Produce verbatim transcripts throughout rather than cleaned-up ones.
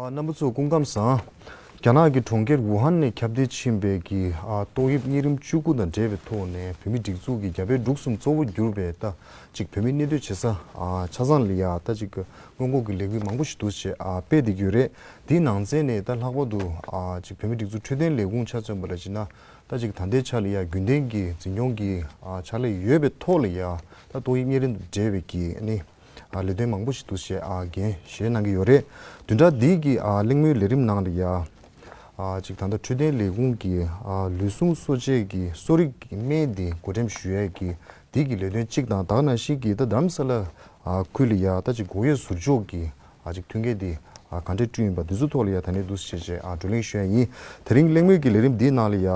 རྣམ་པ་ཚོ་སྐུ་ཁམས་བཟང་། རྒྱ་ནག་གི་གྲོང་ཁྱེར་ཝུ་ཧན་ནས་ཁྱབ་གདལ་ཕྱིན་པའི་གི་ཨ་ཏོག་དབྱིབས་གཉན་རིམས་བཅུ་དགུ་དང་འབྲེལ་བའི་ཐོག་ནས་བོད་མིའི་སྒྲིག་འཛུགས་ཀྱི་རྒྱ་བལ་འབྲུག་གསུམ་གཙོ་བོ་གྱུར་པའི་ད་ཅིག་བོད་མིའི་གནས་སྡོད་བྱེད་ས་ཨ་ཆ་ཚང་ལ་ཡ་ད་ཅིག་སྔོན་འགོག་གི་ལས་འགུལ་མང་པོ་ཞིག་འདུག་བྱས་ཨ་སྤེལ་བསྡད་ཀྱི་ཡོད་རེད། དེའི་ནང་ཚན་ནས་ད་ལྷག་པར་དུ་ཨ་ཅིག་བོད་མིའི་སྒྲིག་འཛུགས་འཕྲོད་བསྟེན་ལས་ཁུངས་ཆ་མཚོན་པ་ལ་བྱས་ན། ད་ཅིག་ད་ལྟའི་ཆ་ལ་ཡ་རྒྱུན་ལྡན་གྱི་འཛིན་སྐྱོང་གི་ཨ་ཕྱག་ལས་ཡོད་པའི་ཐོག་ལ་ཡ་ད་ཏོག་དབྱིབས་གཉན་རིམས་དང་འབྲེལ་བའི་གི་ཨ་ནི་ཨ་ལས་དོན་མང་པོ་ཞིག་འདུག་བྱས་ཨ་འགན་བཞེས་གནང་གི་ཡོད་རེད། བདུན་ཕྲག་འདི་གི་ཨ་གླེང་མོལ་ལས་རིམ་ནང་ལ་ཡ་ཨ་ཅིག་ད་ལྟ་འཕྲོད་བསྟེན་ལས་ཁུངས་ཀྱི་ཨ་ལུས་ཟུངས་གསོ་བྱེད་ཀྱི་གསོ་རིག་གི་སྨན་འདི་བགོ་འགྲེམས་ཞུ་ཡས་ཀྱི་འདི་གི་ལས་དོན་གཅིག་དང་། ད་ག་ནང་བཞིན་གྱི་ད་རྡ་རམ་ས་ལ་ཨ་ཁུལ་ལ་ཡ་ད་ཅིག་སྒོ་དབྱེ་ཟུར་འཇོག་གི་ཨ་ཅིག་མཐུན་རྐྱེན་འདི་ཨ་ག་འདྲས་བསྐྲུན་ཡིན་པ་འདི་ཚོ་ཐོག་ལ་ཡ་ད་ནས་འདུག་བྱས་བྱས་ཨ་བགྲོ་གླེང་ཞུ་ཡ་ཡིན། དེ་རིང་གླེང་མོལ་གྱི་ལས་རིམ་འདིའི་ནང་ལ་ཡ་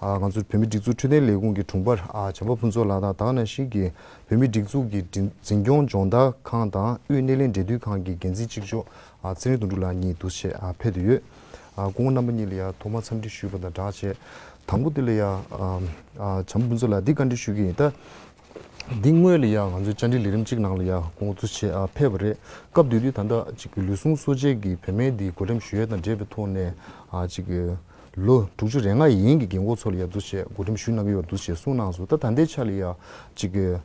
ཨ་ང་ཚོ་བོད་མིའི་སྒྲིག་འཛུགས་འཕྲོད་བསྟེན་ལས་ཁུངས་ཀྱི་དྲུང་འཕར་ཨ་བྱམས་པ་ཕུན་ཚོགས་ལགས་དང་། ད་ག་ནང་བཞིན་གྱི་བོད་མིའི་སྒྲིག་འཛུགས་ཀྱི་འཛིན་འཛིན་སྐྱོང་སྦྱོང་བརྡར་ཁང་དང་དབུས་སྣེ་ལེན་འབྲེལ་མཐུད་ཁང་གི་འགན་འཛིན་གཅིག་ལྕོགས་ཨ་ཚེ་རིང་དོན་གྲུབ་ལགས་གཉིས་འདུག་བྱས་ཨ་ཕེབས་བསྡད་ཡོད། ཨ་སྐུ་ངོ་རྣམ་པ་གཉིས་ལ་ཡ་ཐོག་མར་འཚམས་འདྲི་ཞུས་པ་དང་སྦྲགས་བྱས། དང་པོ་དེ་ལ་ཡ་ཨ་ཨ་བྱམས་པ་ཕུན་ཚོགས་ལགས་འདི་བཀའ་འདྲི་ཞུ་གི་ཡིན། ད་འདི་སྔོན་ལ་ཡ་ང་ཚོའི་བཅར་འདྲི་ལས་རིམ་གཅིག་ནང་ལ་ཡ་སྐུ་ངོ་འདུག་བྱས་ཨ་ཕེབས་པ་རེད། སྐབས་དེ་དུས་ད་ལྟ་ཅིག་ལུས་ཟུངས་གསོ་བྱེད་ཀྱི་བོད་སྨན་འདི་བགོ་འགྲེམས་ཞུ་ཡས་དང་འབྲེལ་བའི་ཐོག་ནས་ཨ་ཅིག་ལོ་དྲུག་ཅུ་རེ་ལྔ་ཡན་གྱི་རྒན་གོག་ཚོ་ལ་ཡ་འདུག་བྱས་བགོ་འགྲེམས་ཞུས་གནང་གི་ཡོད་འདུག་བྱས་གསུངས་གནང་སོང་། ད་ད་ལྟའི་ཆ་ལ་ཡ་ཅིག་ད་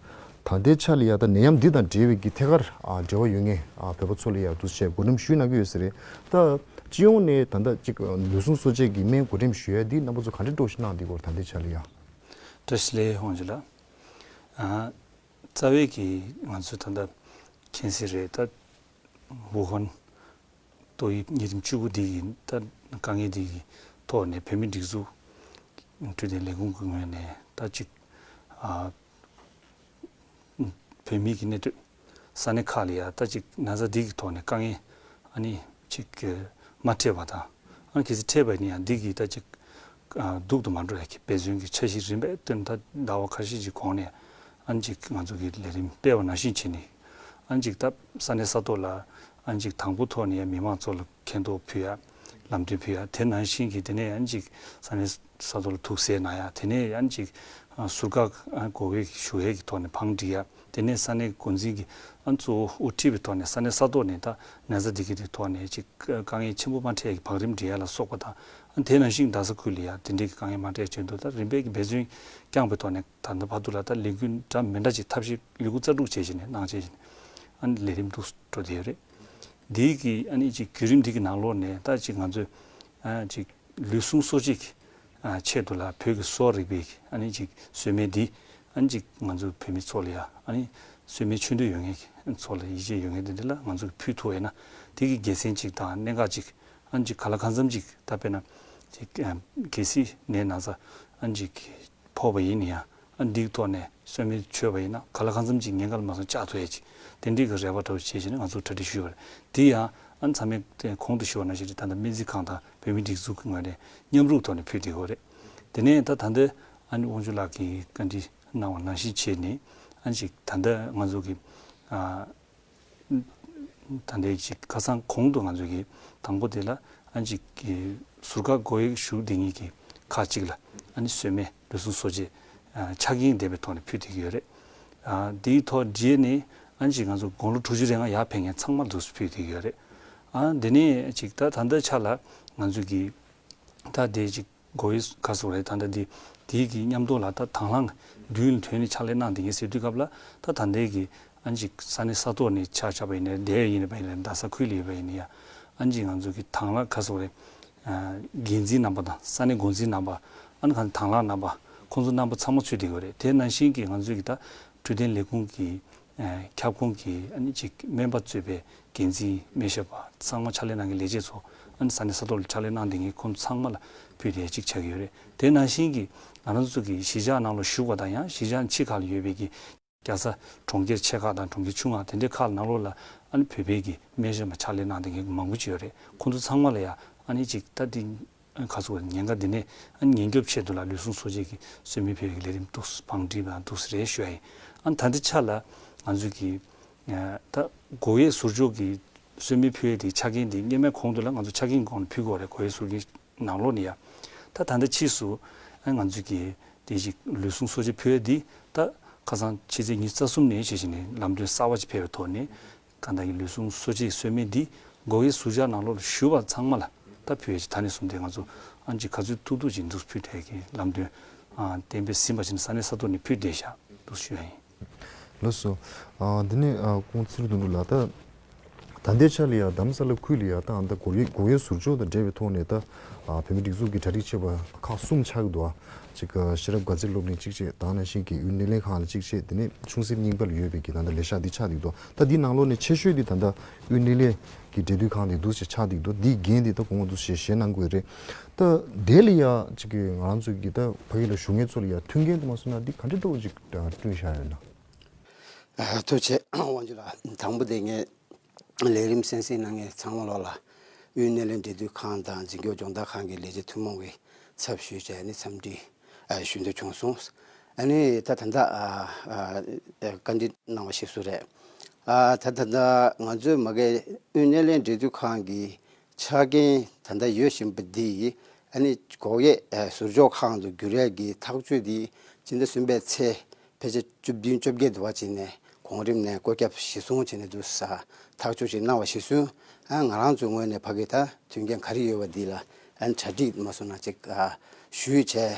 ལྟའི་ཆ་ལ་ཡ་ད་ནད་ཡམས་འདི་དང་འབྲེལ་བའི་གི་ཐད་ཀར་ཨ་འབྲེལ་བ་ཡོད་མཁན་ཨ་བོད་པ་ཚོ་ལ་ཡ་འདུག་བྱས་བགོ་འགྲེམས་ཞུས་གནང་གི་ཡོད་ས་རེད། ད་སྤྱི་ཡོངས་ནས་ད་ལྟ་ཅིག་ལུས་ཟུངས་གསོ་བྱེད་ཀྱི་སྨན་བགོ་འགྲེམས་ཞུ་ཡ་འདི་རྣམ་པ་ཚོ་ག་འདྲས་སྤྲོ་ཞིག་གནང་འདི་སྐོར་ད་ལྟའི་ཆ་ལ་ཡ། བཀྲ་ཤིས་བདེ་ལེགས་དབང་ཕྱུག་ལགས། ཨ་རྩ་བའི་གི་ང་ཚོས་ད་ལྟ་མཁྱེན་གསལ་རེད། ད་ཝུ་ཧན་ཏོག་དབྱིབས་གཉན་རིམས་བཅུ་དགུ་འདི་གི་ད་དཀའ་ངལ་འདི་གི་ཐོག་ནས་བོད་མིའི་སྒྲིག་འཛུགས་འཕྲོད་བསྟེན་ལས་ཁུངས་ཀྱི་ངོས་ནས་ད་ཅིག་ཨ་བོད་མིའི་གི་གནས་སྡོད་ས་གནས་ཁག་ལ་ཡ་ད་ཅིག་ན་ཚ་འདི་གི་ཐོག་ནས་དཀའ་ངལ་ཨ་ནི་ཅིག་མ་འཕྲད་པ་དང་། ཨ་ནི་གལ་སྲིད་འཕྲད་པ་ཡིན་ན་ཡང་འདི་གི་ད་ཅིག་ཨ་སྡུག་ཏུ་མ་འགྲོ་ཡ་གི་འབད་བརྩོན་གྱི་འཆར་གཞི་རིམ་པས་བཏོན། ད་ཟླ་བ་ཁ་ཤས་ཀྱི་གོང་ནས་ཨ་ནི་ཅིག་ང་ཚོ་གི་ལས་རིམ་སྤེལ་བ་ནང་བཞིན་བྱས་ནས་ཨ་ནི་ཅིག་ད་ས་གནས་ས་ཐོག་ལ་ཨ་ནི་ཅིག་དང་པོ་ཐོག་ནས་ཡང་མི་མང་ཚོ་ལ་མཁྱེན་རྟོགས་ཕུལ་ཡ། ལམ་སྟོན་ཕུལ་ཡ། དེ་ནང་བཞིན་གྱི་དེ་ནས་ཨ་ནི་ཅིག་ས་གནས་ས་ཐོག་ལ་དུག་སེལ་གནང་ཡ། དེ་ནས་ཨ་ནི་ཅིག་ཟུར་བཀག་ཨ་འགོག་པའི་ཞུ་ཡས་ཀྱི་ཐོག་ནས་བང་སྒྲིག་ཡ། དེ་ནས་ས་གནས་འགོ་འཛིན་གྱི་ཨ་གཙོ་བོ་དབུ་ཁྲིད་པའི་ཐོག་ནས་ས་གནས་ས་ཐོག་ནས་ད་ན་ཚ་འདི་གི་དེ་ཐོག་ནས་ཅིག་དཀའ་ངལ་ཆེན་པོ་མ་འཕྲད་ཀྱི་བང་རིམ་སྒྲིག་ཡ་ལ་སོགས་པ་དང་། ཨ་དེ་ནང་བཞིན་རྡ་ས་ཁུལ་ལ་ཡ་དེ་འདྲའི་གི་དཀའ་ངལ་མ་འཕྲད་ཆེད་དུ་ད་རིམ་པས་ཀྱི་འབད་བརྩོན་བསྐྱངས་པའི་ཐོག་ནས་ད་ལྟ་བར་དུ་ལ་ད་ལས་འགུལ་འདྲ་མི་འདྲ་ཅིག་ཐབས་ཤེས་ཡོད་རྒུ་རྩལ་སྤྲུགས་བྱས་བྱས་ནས་གནང་བྱས་བྱས་ནས་ཨ་ནི་ལས་རིམ་འདུག་འགྲོ་བསྡད་ཡོད་རེད། འདིའི་གི་ཨ་ནི་ཅིག་བརྒྱུད་རིམ་འདི་གི་ནང་ལོགས་ནས་ད་ཅིག་ང་ཚོས་ཨ་ཅིག་ལུས་ཟུངས་གསོ་བྱེད་ཀྱི་ཨ་ཆེད་དུ་ལ་བོད་ཀྱི་གསོ་བ་རིག་པའི་ཨ་ནི་ཅིག་གསོལ་སྨན་འདི་ཨ་ནི་ཅིག་ང་ཚོ་བོད་མི་ཚོ་ལ་ཡ་ཨ་ནི་གསོལ་སྨན་མཆོད་འདོད་ཡོད་མཁན་གྱི་ཚོ་ལ་ཡིད་ཆེས་ཡོད་མཁན་དེ་འདྲ་ལ་ང་ཚོ་གི་ཕུལ་ཐུབ་པ་ཡིན་ན་དེ་གི་དགེ་མཚན་ཅིག་དང་གནད་འགག་ཅིག་ཨ་ནི་ཅིག་ག་ལ་གང་འཚམ་ཅིག་ད་དཔེར་ན་ཅིག་ཨ་གལ་སྲིད་ནད་ན་ཚ་ཨ་ནི་ཅིག་ཕོག་པ་ཡིན་ན་ཡང་ཨ་ནི་འདིའི་ཐོག་ནས་གསོལ་སྨན་མཆོད་པ་ཡིན་ན་ག་ལ་གང་འཚམ་ཅིག་ཉེན་ཁ་ལ་མ་སོང་བཅག་ཐུབ་ཡས་ཅིག་དེ་འདྲའི་གི་རེ་བ་འདྲ་བོ་བྱས་བྱས་ནས་ང་ཚོ་གྲ་སྒྲིག་ཞུས་པ་རེད། དེ་ཡང་ཨ་ནི་ཚང་མས་དེ་གོང་དུ་ཞུས་པ་ནང་བཞིན་རེད། ད་ལྟ་སྨན་རྩིས་ཁང་དང་བོད་མིའི་སྒྲིག་འཛུགས་ཀྱི་ངོས་ནས་མཉམ་རུབ་ཐོག་ནས་ཕུལ་བསྡད་ཡོད་རེད། དེ་ནས་ད་ད་ལྟ་ཨ་ནི་དབང་ཕྱུག་ལགས་ཀྱིས་བཀའ་འདྲི་གནང་བ་ནང་བཞིན་བྱས་ནས་ཨ་ནི་ཅིག་ད་ལྟ་ང་ཚོ་གི་ཨ་ད་ལྟའི་ཅིག་ཁ་སང་གོང་དུ་ང་ཚོ་གི་དང་པོ་དེ་ལ་ཨ་ནི་ཅིག་གི་ཟུར་བཀག་འགོག་ཡིག་ཞུ་བསྡད་མཁན་གྱི་ཁག་ཅིག་ལ་ཨ་ནི་གསོལ་སྨན་ལུས་ཟུངས་གསོ་བྱེད་ཨ་ཆ་རྐྱེན་ལྡན་པའི་ཐོག་ནས་ཕུལ་བསྡད་ཀྱི་ཡོད་རེད། ཨ་དེའི་ཐོག་རྗེས་ནས་ཨ་ནི་ཅིག་ང་ཚོ་དགུང་ལོ་དྲུག་ཅུ་རེ་ལྔ་ཡར་ཕེབས་མཁན་ཚང་མར་འདུག་སེ་ཕུལ་བསྡད་ཀྱི་ཡོད་རེད། ཨ་དེ་ནས་ཅིག་ད་ད་ལྟའི་ཆ་ལ་ང་ཚོ་གི་ད་དེ་ཅིག་འགོག་ཡིག་ག་ཟེར་དགོས་རེད། ད་ལྟ་འདི་དེའི་གི་མཉམ་དུ་ལ་ད་དང་བླངས་མདུན་ལ་ཐོན་ནས་ཕྱག་ལས་གནང་བསྡད་མཁན་ཟེར་དུས་སྐབས་ལ་ད་ད་ལྟའི་གི་ཨ་ནི་ཅིག་ས་གནས་ས་ཐོག་ནས་ཆ་བཞག་པ་ཡིན་ན་འདིར་ཡིན་པ་ཡིན་ན་རྡ་ས་ཁུལ་ལ་ཡོད་པ་ཡིན་ན་ཡང་ཨ་ནི་ཅིག་ང་ཚོ་གི་དང་བླངས་ག་ཟེར་དགོས་རེད། འགན་འཛིན་རྣམ་པ་དང་ས་གནས་འགོ་འཛིན་རྣམ་པ་ཨ་ནི་གང་དང་བླངས་རྣམ་པ་ཁོང་ཚོ་རྣམ་པ་ཚང་མ་ཚུད་བསྡད་ཡོད་རེད། དེ་ནང་བཞིན་གི་ང་ཚོ་གི་ད་འཕྲོད་བསྟེན་ལས་ཁུངས་ཀྱི་ཨ་ཁྱབ་ཁོངས་ཀྱི་ཨ་ནི་ཅིག་སྨན་པ་གཙོས་པའི་འགན་འཛིན་སྨན་ཞབས་པ་ཚང་མ་ཕྱག་ལས་གནང་མཁན་ལས་བྱེད་ཚོ་ཨ་ནི་ས་གནས་ས་ཐོག་ལ་ཕྱག་ལས་གནང་བསྡད་མཁན་ཁོང་ཚང་མ་ལ་ཕུལ་བསྡད་ཅིག་ཆགས་ཀྱི་ཡོད་རེད། དེ་ནང་བཞིན་གྱི་ང་རང་ཚོ་གི་གཞིས་ཆགས་ནང་ལ་བཞུགས་པ་དང་ཡང་གཞིས་ཆགས་ཕྱི་ཁག་ལ་ཡོད་པའི་གི་རྒྱལ་ས་གྲོང་ཁྱེར་ཆེ་ཁག་དང་གྲོང་ཁྱེར་ཆུང་ཁག་དེ་འདྲའི་ཁག་ནང་ལོགས་ལ་ཨ་ནི་བོད་པའི་གི་སྨན་ཞབས་པ་ཕྱག་ལས་གནང་བསྡད་མཁན་མང་པོ་ཅིག་ཡོད་རེད། ཁོང་ཚོ་ཚང་མ་ལ་ཡང་ཨ་ནི་ཅིག་ད་འདི་ཁ་ཚུགས་ཉེན་ཁ་འདི་ནས་ཨ་ཉེན་སྐྱོབ་ཆེད་དུ་ལ་ལུས་ཟུངས་གསོ་བྱེད་ཀྱི་གསོལ་སྨན་ཕུལ་བའི་ལས་རིམ་འདུག་བང་སྒྲིག་དང་འདུག་རེད་ཞུ་ཡ་ཡིན། ཨ་ད་ལྟའི་ཆ་ལ་ང་ཚོས་ཀྱི་ད་འགོག་ཡས་ཟུར་འཇོག་གི་གསོལ་སྨན་ཕུལ་ཡས་དེ་ཆ་རྐྱེན་དེ་སྔོན་མའི་གོང་དུ་ལ་ང་ཚོ་ཆ་རྐྱེན་གོང་ནས་ཕུལ་དགོས་རེད། འགོག་ཡས་ཟུར་གྱི་ནང་ལོགས་ནས་ཡ་ད་ད་ལྟ་ཕྱིས་སུ་ཨ་ང་ཚོས་ཀྱི་དེ་ཞིག་ལུས་ཟུངས་གསོ་བྱེད་ཕུལ་ཡས་དེ་ད་ཁ་སང་ཕྱི་ཚེས་ཉི་ཤུ་རྩ་གསུམ་ནས་བྱས་བྱས་ནས་ལམ་སྟོན་གསར་བ་ཅིག་ཕེབས་པའི་ཐོག་ནས། གང་ལྟར་གྱི་ལུས་ཟུངས་གསོ་བྱེད་གསོལ་སྨན་འདི་ སྒོ་དབྱེ་ཟུར་བཞག་ནང་ལོགས་ལ་ཞུགས་པ་ཚང་མ་ལ་ད་ཕུལ་ཡས་ཅིག་ད་ནས་བཟུང་སྟེ་ང་ཚོ་ཨ་ནི་ཅིག་ག་ཚོད་ཐུབ་ཐུབ་ཅིག་འདུག་ཕུལ་འཕྲལ་གྱི་ལམ་སྟོན་ཨ་གཏན་འབེབས་ཟིན་པ་བྱས་ནས་ས་གནས་ས་ཐོག་ནས་ཕུལ་བསྡད་བཞག་འདུག་ཞུ་ཡ་ཡིན། ལགས་སོ། ཨ་འདི་ནས་ཨ་ཁོང་ཚེ་རིང་དོན་གྲུབ་ལགས། ད་ད་ལྟའི་ཆ་ལ་ཡ་རྡ་རམ་ས་ལ་ཁུལ་ལ་ཡ་ད་ཨ་ད་སྒོ་དབྱེ་སྒོ་དབྱེ་ཟུར་འཇོག་དང་འབྲེལ་བའི་ཐོག་ནས་ད་ཨ་བོད་མིའི་སྒྲིག་འཛུགས་ཀྱི་གྲ་སྒྲིག་བྱས་པ་ཁག་གསུམ་ཆགས་ཀྱི་འདུག་ཨ་གཅིག་ཤེས་རབ་དགའ་ཚལ་སློབ་གླིང་གཅིག་བྱས། དེ་ནང་བཞིན་གྱི་དབུས་སྣེ་ལེན་ཁང་ལ་གཅིག་བྱས། དེ་ནས་ཆུང་སྲིབ་རྙིང་པ་ལ་ཡོད་པའི་གི་ད་ལྟ་ལས་ཤག་འདི་ཆགས་བསྡད་འདུག་ད་འདི་ནང་ལོགས་ནས་ཆེ་ཤོས་འདི་ད་ལྟ་དབུས་སྣེ་ལེན་གྱི་འབྲེལ་མཐུད་ཁང་འདི་འདུག་ཞེས་ཆགས་བསྡད་འདུག་འདིའི་འགན་འདི་ད་གོང་འོག་འདུག་ཞེས་བཞེས་གནང་དགོས་རེད། ད་དེ་ལ་ཡ་གཅིག་གི་ང་རང་ཚོ་གི་ད་ཕ་གི་ལ་བཞུགས་མཁན་ཚོ་ལ་ཡ་མཐུན་རྐྱེན་དུ་མ་སོང་ན་འདི་ག་འདྲ་འདྲ་བོ་ཅིག་བསྐྲུན་བཞག་ཡོད་ན། ཐུགས་རྗེ་ཆེ་དབང་ཕྱུག་ལགས། དང་པོ་དེ་ངས་ལས་རིམ་གསན་གཟིགས་གནང་མཁན་ཚང་མ་ལོག་ལ་དབུས་སྣེ་ལེན་འབྲེལ་མཐུད་ཁང་དང་འཛིན་སྐྱོང་སྦྱོང་བརྡར་ཁང་གི་ལས་བྱེད་ཐུན་མོང་གི་ཚབ་ཞུས་བྱས་ནས་འཚམས་འདྲི་ཨ་ཞུ་འདོད་བྱུང་སོང་། ཨ་ནི་ད་ད་ལྟ་ཨ་ཨ་བཀའ་འདྲི་གནང་བ་ཞིག་སུ་རེད། ཨ་ད་ད་ལྟ་ང་ཚོའི་མ་གི་དབུས་སྣེ་ལེན་འབྲེལ་མཐུད་ཁང་གི་ཆ་རྐྱེན་ད་ལྟ་ཡོད་བཞིན་པ་འདི་ཨ་ནི་སྒོ་དབྱེ་ཟུར་འཇོག་ཁང་དུ་འགྱུར་ཡས་ཀྱི་ཐག་གཅོད་འདི་སྤྱི་ཟླ་གསུམ་པའི་ཚེས་ཕལ་ཆེར་བཅུ་བདུན་བཅོ་བརྒྱད་དུ་བ་བྱས་ནས་གོང་རིམ་ནས་བཀོད་ཁྱབ་གཞིར་བཟུང་བྱས་ནས་འདུག་ས་ཐག་གཅོད་ཅིག་གནང་བ་གཞིར་བཟུང་ཨ་ང་རང་ཚོའི་ངོས་ནས་ཕ་གི་ད་མཐུན་རྐྱེན་ག་རེ་ཡོད་པ་འདི་ལ་ཨ་ནི་གྲ་སྒྲིག་མ་སོང་ན་ཅིག་ཨ་ཞུས་བྱས།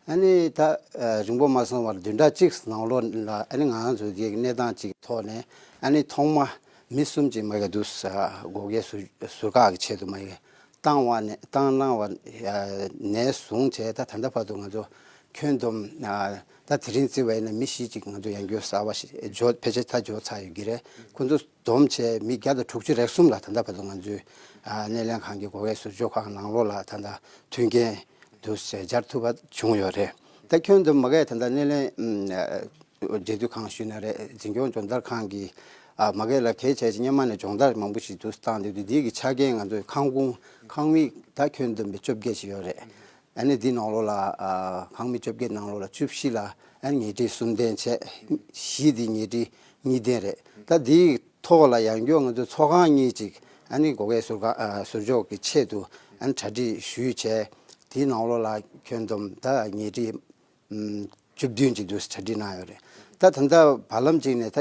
ཨ་ནི་ད་ཨ་རིང་པོ་མ་སོང་བར་བདུན་ཕྲག་གཅིག་ནང་ལོགས་ལ་ཨ་ནི་ང་རང་ཚོ་འདི་གནས་སྟངས་ཅིག་ཐོག་ནས་ཨ་ནི་ཐོག་མ་མི་གསུམ་ཅིག་མ་གི་འདུག་ས་སྒོ་དབྱེ་ཟུར་ཟུར་བཀག་གི་ཆེད་དུ་མ་གི་བཏང་བ་ནས་བཏང་གནང་བ་ནས་བཟུང་བྱས་ད་ད་ལྟ་བར་དུ་ང་ཚོ་ཁྱོན་བསྡོམས་ད་དེ་རིང་བརྩི་བ་ཡིན་ན་མི་བཞི་ཅིག་ང་ཚོ་ཡང་སྐྱར་གསར་པ་ཞིག་འབྱོར་ཕལ་ཆེར་ད་འབྱོར་ཚར་ཡོད་ཀྱི་རེད། ཁོ་ཚོ་བསྡོམས་བྱས་མི་བརྒྱ་དང་དྲུག་ཅུ་རེ་གསུམ་ལ་ད་ལྟ་བར་དུ་ང་ཚོའི་སྣེ་ལེན་ཁང་གི་སྒོ་དབྱེ་ཟུར་འཇོག་ཁང་ནང་ལོགས་ལ་ད་ལྟ་མཐུན་རྐྱེན་དུ་སྦྱར་ཐུབ་པ་བྱུང་ཡོད་རེད། ད་ཁྱོན་བསྡོམས་མ་གི་ད་ལྟ་སྣེ་ལེན་འབྲེལ་མཐུད་ཁང་ཞུས་ན་རེད། འཛིན་སྐྱོང་སྦྱོང་བརྡར་ཁང་གི་ཨ་མ་གི་ལ་གལ་ཆེ་ཆེ་སྔོན་མ་ནས་སྦྱོང་བརྡར་མང་པོ་ཞིག་འདུག་བཏང་འདུག་འདི་གི་ཆ་རྐྱེན་ང་ཚོའི་ཁང་ཁུངས་ཁང་མིག་ད་ཁྱོན་བསྡོམས་པའི་བཅོ་བརྒྱད་ཞིག་ཡོད་རེད། ཨ་ནི་འདི་ནང་ལོགས་ལ་ཨ་ཁང་མིག་བཅོ་བརྒྱད་ནང་ལོགས་ལ་བཅུ་བཞི་ལ་ཨ་ནི་ཉལ་ཁྲི་གསུམ་ལྡན་བྱས། བཞི་འདི་ཉལ་ཁྲི་གཉིས་ལྡན་རེད། ད་འདིའི་ཐོག་ལ་ཡང་སྐྱར་ང་ཚོ་ཚོགས་ཁང་གཉིས་ཅིག་ཨ་ནི་སྒོ་དབྱེ་ཟུར་ཁང་ཨ་ཟུར་འཇོག་གི་ཆེད་དུ་ཨ་ནི་གྲ་སྒྲིག་ཞུས་བྱས། དེའི་ནང་ལོགས་ལ་ཁྱོན་བསྡོམས་ད་ཉལ་ཁྲི་ཨམ་བཅུ་བདུན་ཅིག་འདུག་གྲ་སྒྲིག་གནང་ཡོད་རེད། ད་ད་ལྟ་བར་ལམ་ཅིག་ནས་ད་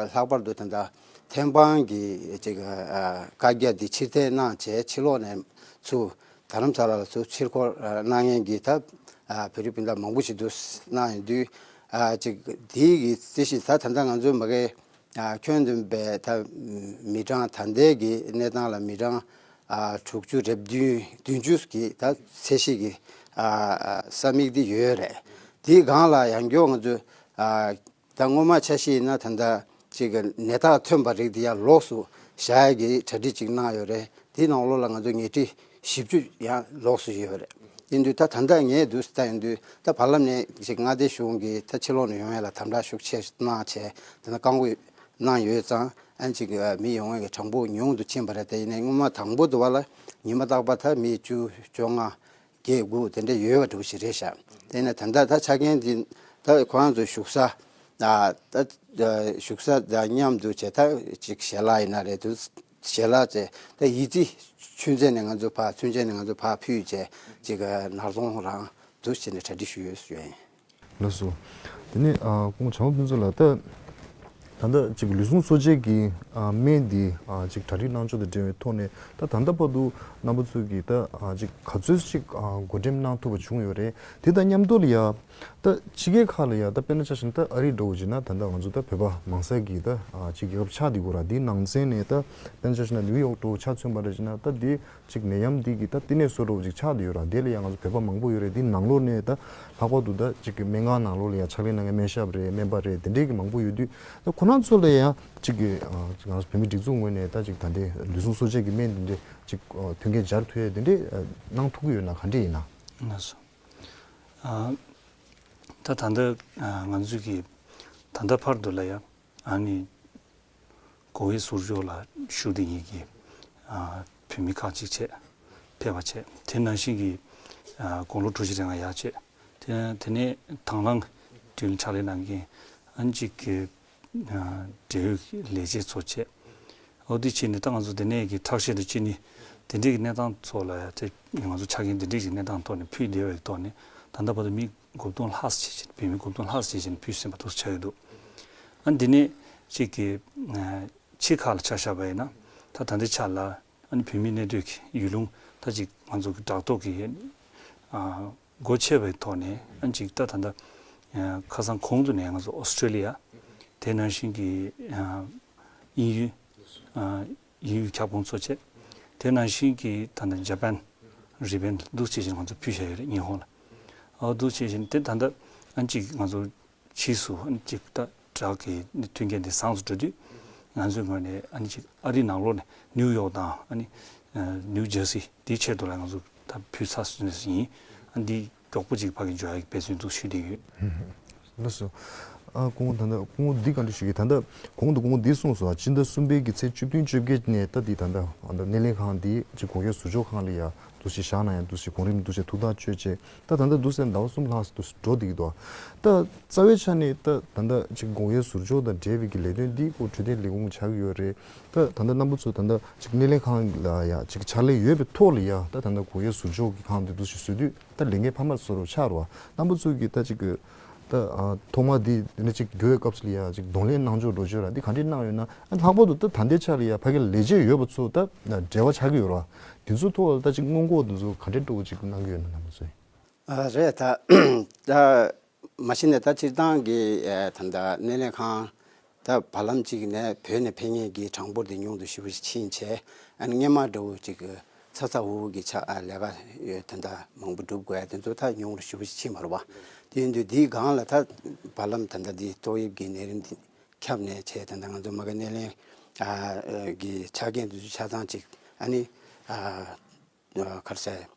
ལྷག་པར་དུ་ད་ལྟ་ཐེམ་སྤང་གི་ཅིག་ཨ་བཀའ་རྒྱ་འདི་ཕྱིར་འཐེན་གནང་བྱས་ཕྱི་ལོགས་ནས་ཚུར་རྡ་རམ་ས་ལ་ལ་ཚུར་ཕྱིར་འཁོར་ཨ་གནང་མཁན་གྱི་ད་ཨ་བོད་རིགས་སྤུན་ཟླ་མང་པོ་ཞིག་འདུག་གནང་ཡོང་དུས་ཨ་ཅིག་དེའི་གི་རྩི་ཤིང་ད་ད་ལྟ་ང་ཚོའི་མ་གི་ཨ་ཁྱོན་བསྡོམས་པའི་ད་མི་གྲངས་ད་ལྟའི་གི་གནས་སྟངས་ལ་མི་གྲངས་ཨ་དྲུག་ཅུ་རེ་བདུན་བདུན་ཅུ་གི་ད་ཚད་གཞི་གི་ཨ་ས་མིག་འདི་ཡོད་རེད། དེའི་སྒང་ལ་ཡང་སྐྱར་ང་ཚོས་ཨ་ད་སྔོན་མ་ཆ་ཤས་ཡིན་ན་ད་ལྟ་ཅིག་གི་ནད་རྟགས་ཐོན་པ་རིགས་འདི་ཡང་ལོགས་སུ་བཞག་ཡ་གི་གྲ་སྒྲིག་ཅིག་གནང་ཡོད་རེད། དེའི་ནང་ལོགས་ལ་ང་ཚོ་ཉལ་ཁྲི་བཞི་བཅུ་ཡང་ལོགས་སུ་ཡོད་རེད། ཡིན་དུས་ད་ད་ལྟ་ངས་འདུག་ལྟ་ཡིན་དུས་ད་བར་ལམ་ནས་ཅིག་མངའ་སྡེ་གཞུང་གིས་ད་ཕྱི་ལོགས་ནས་ཡོང་ཡ་ལ་དམ་དྲག་ཤུགས་ཆེ་གནང་བྱས་ད་ལྟ་བཀག་འགོག་གནང་ཡོད་ཙང་ཨ་ཅིག་མི་ཡོང་ཡ་གི་གྲངས་འབོར་ཉུང་དུ་ཕྱིན་པ་རེད། དེ་ཡིན་ནའི་སྔོན་མ་དང་པོ་དུ་བ་ལ་ཉི་མ་རྟག་པར་ད་མི་བཅུ་བཅོ་ལྔ་བརྒྱད་དགུ་དེ་འདྲ་ཡོད་པ་འདྲ་བོ་ཞིག་རེད་ཤག་དེ་ནས་ད་ལྟ་ད་ཆ་རྐྱེན་འདི་ད་ཁོ་རང་ཚོའི་བཞུགས་ས་ད་བཞུགས་ས་དང་མཉམ་དུ་བྱས་ད་ཅིག་ཞལ་ལག་ཡིན་ན་རེད་འདུག་ཞལ་ལག་བྱས་ད་ཡི་ཙི་ཆུ་ཚན་ནས་ང་ཚོ་ཕར་ཚུན་ཆད་ནས་ང་ཚོ་ཕར་ཕུལ་བྱས་ཅིག་ནར་སོང་རང་འདུག་བྱས་ནས་གྲ་སྒྲིག་ཞུས་ཡོད་ཞུ་ཡ་ཡིན། ལགས་སོ། དེ་ནས་ཨ་ཁོང་བྱམས་པ་ཕུན་ཚོགས་ལགས། ད་ད་ལྟ་ཅིག་ལུས་ཟུངས་གསོ་དཔྱད་ཀྱི་ཨ་སྨན་འདི་ཨ་ཅིག་གྲ་སྒྲིག་གནང་ཕྱོགས་དང་འབྲེལ་བའི་ཐོག་ནས་ད་ད་ལྟ་བར་དུ་རྣམ་པ་ཚོས་ཀྱིས་ད་ཨ་ཅིག་ག་ཚོད་ཅིག་ཨ་བགོ་འགྲེམས་གནང་ཐུབ་པ་བྱུང་ཡོད་རེད། དེ་དང་མཉམ་དུ་ལ་ཡ་ད་ཕྱི་རྒྱལ་ཁག་ལ་ཡ་ད་དཔེར་ན་ཆ་བཞག་ན་ད་ཨ་རི་འདྲ་བོ་བྱས་ན་ད་ལྟ་ང་ཚོ་ད་བོད་པ་མང་ས་གི་ད་ཨ་ཅིག་རྒྱལ་ཁབ་ཆགས་བསྡད་ཡོད་ར། འདིའི་ནང་ཚན་ནས་ད་དཔེར་ན་ཆ་བཞག་ན་ནིའུ་ཡོག་འདྲ་བོ་ཆ་མཚོན་པ་འདྲ་བྱས་ན་ད་འདི། ཅིག་ནད་ཡམས་འདི་གི་ད་བསྟི་གནས་སོ་འདྲ་བོ་ཅིག་ཆགས་བསྡད་ཡོད་ར། དེ་ལ་ཡང་ང་ཚོ་བོད་པ་མང་པོ་ཡོད་རེད། འདི་ནང་ལོགས་ནས་ད་ལྷག་པར་དུ་ད་ཅིག་གི་སྨན་ཁང་ནང་ལོགས་ལ་ཡང་ཕྱག་ལས་གནང་མཁན་སྨན་ཞབས་རེད། སྨན་པ་རེད། དེ་འདྲས་ཀྱི་མང་པོ་ཡོད་དུས་ད་ཁོ་རང་ཚོ་ལ་ཡང་ཅིག་གི་ང་ཚོ་བོད་མི་སྒྲིག་འཛུགས་ངོས་ནས་ད་ཅིག་ད་ལྟའི་ལུས་ཟུངས་གསོ་དཔྱད་ཀྱི་སྨན་འདི་འདྲས་ཅིག་མཐུན་རྐྱེན་སྦྱར་ཐུབ་ཡས་དེ་འདྲས་གནང་ཐུབ་ཀྱི་ཡོད་ན་ག་འདྲས་ཡིན་ན། ལགས་སོ། ཨ་ད་ད་ལྟ་ང་ཚོ་གི་ད་ལྟ་བར་དུ་ལ་ཡང་ཨ་ནི་སྒོ་དབྱེ་ཟུར་འཇོག་ལ་ཞུགས་བསྡད་མཁན་གྱི་ཨ་བོད་མི་ཁག་ཅིག་བྱས་ཕེབས་པ་བྱས། དེ་ནང་བཞིན་གྱི་ཨ་དགུང་ལོ་དྲུག་ཅུ་རེ་ལྔ་ཡར་བྱས། དེ་དེ་ནས་དང་བླངས་བདུན་ལ་ཕྱག་ལས་གནང་མཁན་ཨ་ནི་གཅིག་གི་ཨ་འབྲེལ་ཡོད་ཀྱི་ལས་བྱེད་ཚོ་བྱས། འོ་དེ་བྱས་ནས་ད་ང་ཚོ་དེ་ནས་ཀྱི་ཁྲག་ཤེད་དང་གཅིན་སྙི་དེ་འདྲས་ཀྱི་གནས་སྟངས་ཚོ་ལ་ཡ་དེ་ང་ཚོ་ཆ་རྐྱེན་དེ་འདྲས་ཀྱི་གནས་སྟངས་ཐོག་ནས་ཕུལ་བསྡད་པའི་ཐོག་ནས་ད་ལྟ་བར་དུ་མི་དགུ་སྟོང་ལྷག་ཙམ་བྱས་བྱས་ནས་བོད་མི་དགུ་སྟོང་ལྷག་ཙམ་བྱས་བྱས་ནས་ཕུལ་ཟིན་པ་འདུག་ཆགས་ཡོད་འདུག་ཨ་འདི་ནས་གཅིག་གི་ཨ་ཕྱི་ཁག་ལ་ཆ་བཞག་པ་ཡིན་ན་ད་ད་ལྟའི་ཆ་ལ་ ཨ་ནི་བོད་མིའི་གནས་སྡོད་ཀྱི་ཡུལ་ལུང་ད་ཅིག་ང་ཚོ་གི་བྲག་ཐོག་གི་ཨ་སྒོ་ཕྱེ་བའི་ཐོག་ནས་ཨ་ཅིག་ད་ད་ལྟ་ཁ་སང་གོང་དུ་ནས་ང་ཚོ་ཨོ་སི་ཀྲེ་ལི་ཡ། དེ་ནང་བཞིན་གྱི་དབྱིན་ཡུལ། དབྱིན་ཡུལ་ཁྱབ་ཁོངས་གཙོ་བྱས། དེ་ནང་བཞིན་གྱི་ད་ལྟ་ཇ་པན། རི་པན་འདུག་ཅེས་ང་ཚོ་ཕུལ་བཞག་ཡོད་རེད་ཉི་ཧོང་ལ། ཨ་འདུག་ཅེས་དེ་ད་ལྟ་ཨ་ཅིག་ང་ཚོ་ཕྱིས་སུ་ཨ་ཅིག་ད་བྲག་གི་མཐུན་རྐྱེན་དེ་བཟང་དུ་འགྲོ་དུས། ང་ཚོའི་ངོས་ནས་ཨ་ནི་ཅིག་ཨ་རིའི་ནང་ལོགས་ནས་ནིའུ་ཡོག་དང་ཨ་ནི་ནིའུ་ཇར་སི་དེའི་ཆེད་དུ་ལ་ང་ཚོ་ད་ཕུལ་ཚར་ཟིན་ཡིན། ཨ་འདི་མགྱོགས་པོ་ཅིག་ཕ་གི་འབྱོར་ཡག་གི་འབད་བརྩོན་འདུག་ཞུས་བསྡད་ཡོད། ལགས་སོ། ཨ་སྐུ་ངོ་ད་ལྟ་སྐུ་ངོ་འདི་ག་འདྲ་ཞིག་གིས་ད་ལྟ་གོང་དུ་སྐུ་ངོ་འདི་གསུངས་སོང་། སྤྱི་ཟླ་གསུམ་པའི་གི་ཚེས་བཅུ་བདུན་བཅོ་བརྒྱད་ནས་ད་འདི་ད་ལྟ་ཨ་ད་སྣེ་ལེན་ཁང་འདི་ཅིག་སྒོ་དབྱེ་ཟུར་འཇོག་ཁང་ལ་ཡ་འདུག་ཅིག་བཞག་གནང་ཡ་འདུག་ཅིག་གོང་རིམ་འདུག་ཅིག་ཐུགས་ཐག་གཅོད་བྱས། ད་ད་ལྟ་འདུག་སེ་ཟླ་བ་གསུམ་ལྷག་འདུག་འགྲོ་བསྡད་ཀྱི་འདུག་ད་རྩ་བའི་ཆ་ནས་ད་ད་ལྟ་ཅིག་སྒོ་དབྱེ་ཟུར་འཇོག་དང་འབྲེལ་བའི་གི་ལས་དོན་འདི་ཁོ་འཕྲོད་བསྟེན་ལས་ཁུངས་ཆགས་ཀྱི་ཡོད་རེད། ད་ད་ལྟ་རྣམ་པ་ཚོ་ད་ལྟ་ཅིག་སྣེ་ལེན་ཁང་ལ་ཡ་ཅིག་ཕྱག་ལས་ཡོད་པའི་ཐོག་ལ་ཡ་ད་ད་ལྟ་སྒོ་དབྱེ་ཟུར་འཇོག་གི་ཁང་འདི་འདུག་ཅིག་བཟོ་དུས་ད་ལས་འགན་འཕར་མ་བཟོ་རུ་ཆགས་རུ་བ། རྣམ་པ་ཚོ་གི་ད་ཅིག་གི་ད་ཨ་ཐོག་མ་འདི་འདི་འདྲ་ཅིག་འགྱུར་བའི་སྐབས་སུ་ལ་ཡ་ཅིག་གདོང་ལེན་གནང་ཕྱོགས་འགྲོ་ཕྱོགས་ར་འདི་ག་འདྲས་གནང་ཡོད་ན། ཨ་ལྷག་པར་དུ་ད་ད་ལྟའི་ཆ་ལ་ཡ་ཕ་གི་ལས་བྱེད་ཡོད་པ་ཚོ་ད་འབྲེལ་བ་ཆགས་ཀྱི་ཡོད་ར། འདི་ཚོ་ཐོག་ལ་ད་ཅིག་སྔོན་འགོག་འདི་ཚོ་ག་འདྲས་འགྲོ་ཅིག་གནང་གི་ཡོད་ན་རྣམ་པ་ཚོས། ཨ་རེད་ད། ད་མ་གཞི་ནས་ད་སྤྱིར་བཏང་གི་ཨ་ད་ད་སྣེ་ལེན་ཁང་ད་བར་ལམ་གཅིག་ནས་བོད་ནས་ཕེབས་མཁན་གྱི་གྲངས་འབོར་དེ་ཉུང་དུ་ཞེ་པོ་ཞིག་ཕྱིན་བྱས། ཨ་ནི་སྔོན་མ་འདྲ་བོ་ཅིག་གི་ཚ་ཚ་འུར་འུར་གྱི་ཆ་ཨ་ལས་ཀ་ཡོད་ད་ད་མང་པོ་སྒྲུབ་དགོས་ཡ་དེ་ཚོ་ད་ཉུང་རུ་ཞེ་པོ་ཞིག་ཕྱིན་པ་རེད་བ། དེ་ཡིན་དུས་འདིའི་སྒང་ལ་ད་བར་ལམ་ད་ད་འདི་ཏོག་དབྱིབས་ཀྱི་ནད་རིམས་འདི་ཁྱབ་ནས་བྱས་ད་ད་ང་ཚོ་མ་གི་སྣེ་ལེན་ཨ་གི་ཆ་རྐྱེན་དེ་ཚོ་ཆ་ཚང་ཅིག་ཨ་ནི་ཨ། ག་རེ་ཟེར།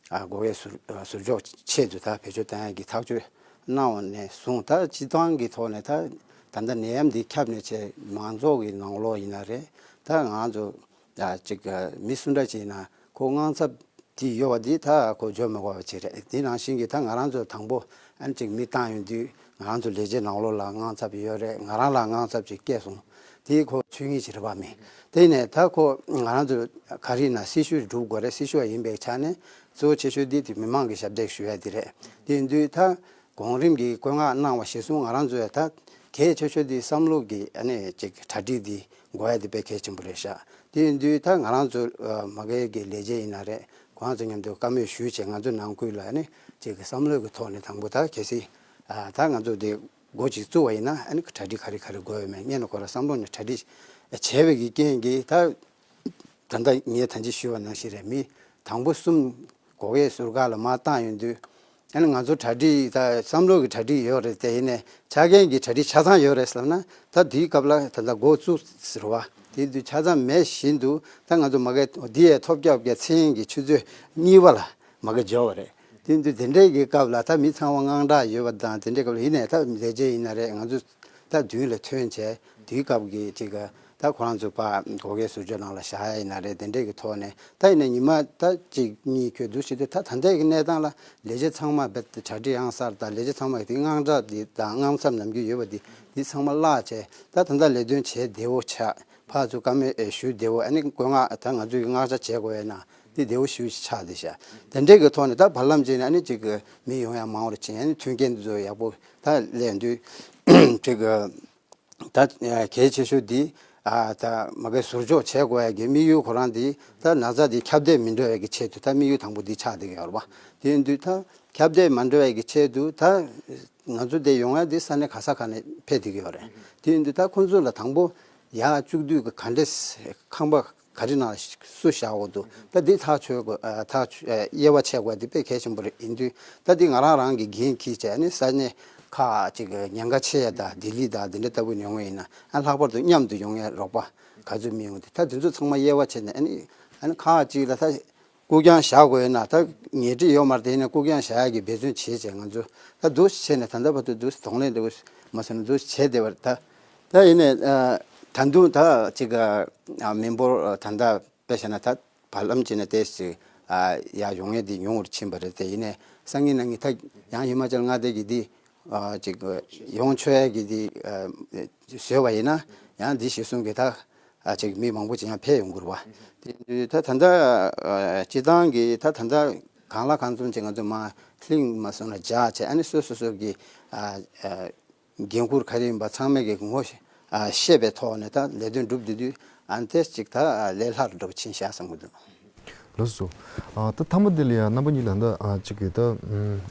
ཨ་སྒོ་དབྱེ་ཟུར་ཟུར་འཇོག་ཆེད་དུ་ད་བེད་སྤྱོད་བཏང་ཡག་གི་ཐག་གཅོད་གནང་བ་ནས་བཟུང་ད་སྤྱི་བཏང་གི་ཐོག་ནས་ད་ད་ལྟ་ནད་ཡམས་འདི་ཁྱབ་ནས་བྱས་མང་ཚོགས་ཀྱི་ནང་ལོགས་ཡིན་ན་རེད། ད་ང་ཚོ་ཨ་ཅིག་མི་སུ་འདྲ་ཅིག་ཡིན་ན་ཁོ་དངངས་འཚབ་དེ་ཡོད་པ་འདི་ད་ཁོ་འཇོག་མི་དགོས་པ་ཅིག་རེད། དེ་ནང་བཞིན་གྱི་ད་ང་རང་ཚོ་དང་པོ་ཨ་ནི་ཅིག་མི་བཏང་ཡོང་དུས་ང་རང་ཚོ་ལས་བྱེད་ནང་ལོགས་ལ་དངངས་འཚབ་ཡོད་རེད། ང་རང་ལ་དངངས་འཚབ་ཅིག་སྐྱེས་སོང་། དེ་ཁོ་ཆོས་ཉིད་ཅིག་རེད་པ་མིན། དེ་ནས་ད་ཁོ་ང་རང་ཚོ་ག་རེ་ཡིན་ན་སྲི་ཞུ་སྒྲུབ་དགོས་རེད། སྲི་ཞུ་བ་ཡིན་པའི་ཆ་ནས་གཙོ་བོ་ཆེ་ཤོས་འདི་དེ་མི་མང་གི་ཞབས་འདེགས་ཞུ་ཡ་དེ་རེད། དེ་ཡིན་དུས་ད་གོང་རིམ་གྱི་བཀོད་མངགས་གནང་བ་གཞིར་བཟུང་ང་རང་ཚོས་ད་གལ་ཆེ་ཤོས་འདི་བསམ་བློ་གི་ཨ་ནི་ཅིག་གྲ་སྒྲིག་འདི་དགོས་ཡ་དེ་དཔེ་གལ་ཆེན་པོ་རེད་ཤག་དེ་ཡིན་དུས་ད་ང་རང་ཚོ་མ་གི་གི་ལས་བྱེད་ཡིན་ན་རེད། ཁོང་ཚོ་མཉམ་དུ་བཀའ་མོལ་ཞུས་བྱས་ང་ཚོ་ནང་ཁུལ་ལ་ཨ་ནི་ཅིག་བསམ་བློ་གི་ཐོག་ནས་དང་པོ་ད་གལ་སྲིད་ད་ང་ཚོ་དེ་འགོ་ཅིག་བཙུགས་པ་ཡིན་ན་ཨ་ནི་གྲ་སྒྲིག་ག་རེ་ག་རེ་དགོས་ཡོད་མེད་སྔོན་ནས་ཁོ་རང་བསམ་བློ་ནས་གྲ་སྒྲིག་བྱས་པའི་གི་རྐྱེན་གྱིས་ད་ད་ལྟ་ངས་ད་ཅི་ཞུས་པ་ནང་བཞིན་རེད། མི་དང་པོ་གསུམ་སྒོ་དབྱེ་ཟུར་ཁང་ལ་མར་བཏང་ཡོང་དུས་ཨ་ནི་ང་ཚོ་གྲ་སྒྲིག་ད་བསམ་བློ་གི་གྲ་སྒྲིག་ཡོད་རེད། དེ་ཡིན་ནའི་ཆ་རྐྱེན་གྱི་གྲ་སྒྲིག་ཆ་ཚང་ཡོད་རེད་ཟེར་ན་ད་དེའི་སྐབས་ལ་ད་ལྟ་འགོ་བཙུགས་ཟེར་བ་དེ་དུས་ཆ་ཚང་མེད་བཞིན་དུ་ད་ང་ཚོ་མ་གི་འདི་ཡའི་ཐོལ་རྒྱག་གི་མཚན་གྱི་ཆུ་ཚོད་གཉིས་པ་ལ་མ་གི་འབྱོར་བ་རེད། དེ་འདུག་དེ་འདྲའི་གི་སྐབས་ལ་ད་མི་ཚང་མ་དངངས་སྐྲག་ཡོད་པ་དང་དེ་འདྲའི་སྐབས་ལ་ཡིན་ནའི་ད་ལས་བྱེད་ཡིན་ན་རེད། ང་ཚོ་ད་མདུན་ལ་ཐོན་བྱས་དེའི་སྐབས་ཀྱི་ཅིག་ག་ད་ཁོ་རང་ཚོ་ཕར་སྒོ་དབྱེ་ཟུར་འཇོག་ནང་ལ་བཞག་ཡ་ཡིན་ན་རེད། དེ་འདྲའི་གི་ཐོག་ནས་ད་ཡིན་ན་ཉི་མ་ད་གཅིག་གཉིས་ཁྱོད་འདུག་བྱེད་དུས་ད་ད་ལྟའི་གི་གནས་སྟངས་ལ་ལས་བྱེད་ཚང་མ་རྦད་དེ་གྲ་སྒྲིག་ཡང་གསར་དང་ལས་བྱེད་ཚང་མ་གི་དེ་དངངས་སྐྲག་འདི་དང་དངངས་འཚབ་ནམ་རྒྱུན་ཡོད་པ་འདི་འདི་ཚང་མ་བརླག་བྱས་ད་ད་ལྟ་ལས་དོན་བྱེད་བདེ་བོ་ཆགས། ཕར་ཚུར་བཀའ་མོལ་ཨེ་ཞུ་བདེ་བོ་ཨ་ནི་བཀོད་མངགས་ད་ང་ཚོས་ཀྱི་མངགས་ཆ་བྱེད་དགོས་ཡ་ན་དེ་བདེ་བོ་ཞུ་ཆགས་བསྡད་ཤག་དེ་འདྲའི་གི་ཐོག་ནས་ད་བར་ལམ་བྱས་ནས་ཨ་ནི་ཅིག་གི་མི་ཡོང་ཡ་མང་བོར་ཕྱིན། ཨ་ནི་མཐུན་རྐྱེན་འདི་ཚོ་ཡག་པོ་ད་སླེབས་དུས་ཅིག་གི་ད་གལ་ཆེ་ཤོས་འདི་ཨ་ད་མ་གི་ཟུར་འཇོག་བྱེད་དགོས་ཡ་གི་དམིགས་ཡུལ་ཁོ་རང་འདི་ད་ན་ཚ་འདི་ཁྱབ་གདལ་མི་འགྲོ་ཡ་གི་ཆེད་དུ་ད་དམིགས་ཡུལ་དང་པོ་འདི་ཆགས་བསྡད་ཀྱི་ཡོད་རེད་པ། དེ་ཡིན་དུས་ད་ཁྱབ་གདལ་མ་འགྲོ་ཡ་གི་ཆེད་དུ་ད་ང་ཚོ་འདི་ཡོང་ཡ་འདི་ས་གནས་ག་ས་ག་ནས་ཕེབས་བསྡད་ཀྱི་ཡོད་རེད། དེ་ཡིན་དུས་ད་ཁོང་ཚོ་ལ་དང་པོ་ཡར་བཅུག་དུས་ཀྱི་ག་འདྲས་ཁང་པ་ག་རེ་ནང་ལ་སུ་བཞག་དགོས་འདུག་ད་འདི་ཐག་ཆོད་དགོས། ཨ་ཐག་ཆོད་ཨ་དབྱེ་བ་ཕྱེ་དགོས་འདི་དཔེ་གལ་ཆེན་པོ་རེད། ཡིན་དུས་ད་འདི་ང་རང་རང་གི་འགན་འཁྱེར་བྱས་ནས་ས་གནས་ཁག་ཅིག་ཉེན་ཁ་ཆེ་ཡ་དང་ལྡི་ལི་དང་འདི་འདྲ་ལྟ་བུ་ཡོང་བ་ཡིན་ན་ཨ་ལྷག་པར་དུ་མཉམ་དུ་ཡོང་ཡ་རོགས་པ་ག་ཚོད་མི་ཡོང་འདི་ད་འདི་ཚོ་ཚང་མ་དབྱེ་བ་ཕྱེ་ནས་ཨ་ནི་ཨ་ནི་ཁག་ཅིག་ལ་ད། བཀུག་ཀྱང་བཞག་དགོས་ན་ད་ཉལ་ཁྲི་ཡོད་མ་རེད། དེ་ནས་བཀུག་ཀྱང་བཞག་ཡག་གི་འབད་བརྩོན་བྱེད་བྱས་ང་ཚོ་ད་འདུག་བྱས་ནས་ད་ལྟ་བར་དུ་འདུག་གདོང་ལེན་འདུག་མ་སོང་ན་འདུག་བྱས་བསྡད་པ་རེད། ད་ད་ཡིན་ནས་ད་དུང་ད་ཅིག་མི་འབོར་ད་ལྟ་དཔེ་བྱས་ན་ད་བར་ལམ་བྱས་ན་ཏོག་ཙམ་ཡར་ཡོང་ཡས་འདི་ཉུང་བར་ཕྱིན་པ་རེད། དེ་ཡིན་ནས་སང་ཉིན་གནངས་ཉིན་ད་ཡང་ཧི་མ་ཅལ་མངའ་སྡེ་གི་འདི་ཅིག་ཡོང་ཆོག་ཡས་ཀྱི་དེ་བཟོས་པ་ཡིན་ན་ཡང་འདི་གཞིར་བཟུང་གི་ད་ཅིག་མི་མང་པོ་ཅིག་ཡང་ཕེབས་ཡོང་གི་རེད་བ། དེ་ད་ད་ལྟ་སྤྱི་བཏང་གི་ད་ད་ལྟ་གང་ལ་གང་འཚམ་ཅིག་ང་ཚོ་མ་ལྷིང་མ་སོང་ན་འཇགས་བྱས་ཨ་ནི་སོ་སོ་སོ་གི་འགན་ཁུར་ག་རེ་ཡིན་པ་ཚང་མས་ཀྱི་ངོ་ཤེས་པའི་ཐོག་ནས་ད་ལས་དོན་སྒྲུབ་བསྡད་དུས་ ཨ་ནི་དེ་ཅིག་ད་ལས་སླ་རུ་འགྲོ་ཕྱིན་བྱ་བསམ་གི་འདུག་ལགས་སོ། ཨ་ད་མཐའ་མ་དེ་ལ་ཡང་རྣམ་པ་གཉིས་ལ་ད་ཨ་ཅིག་གི་ད་ཨམ་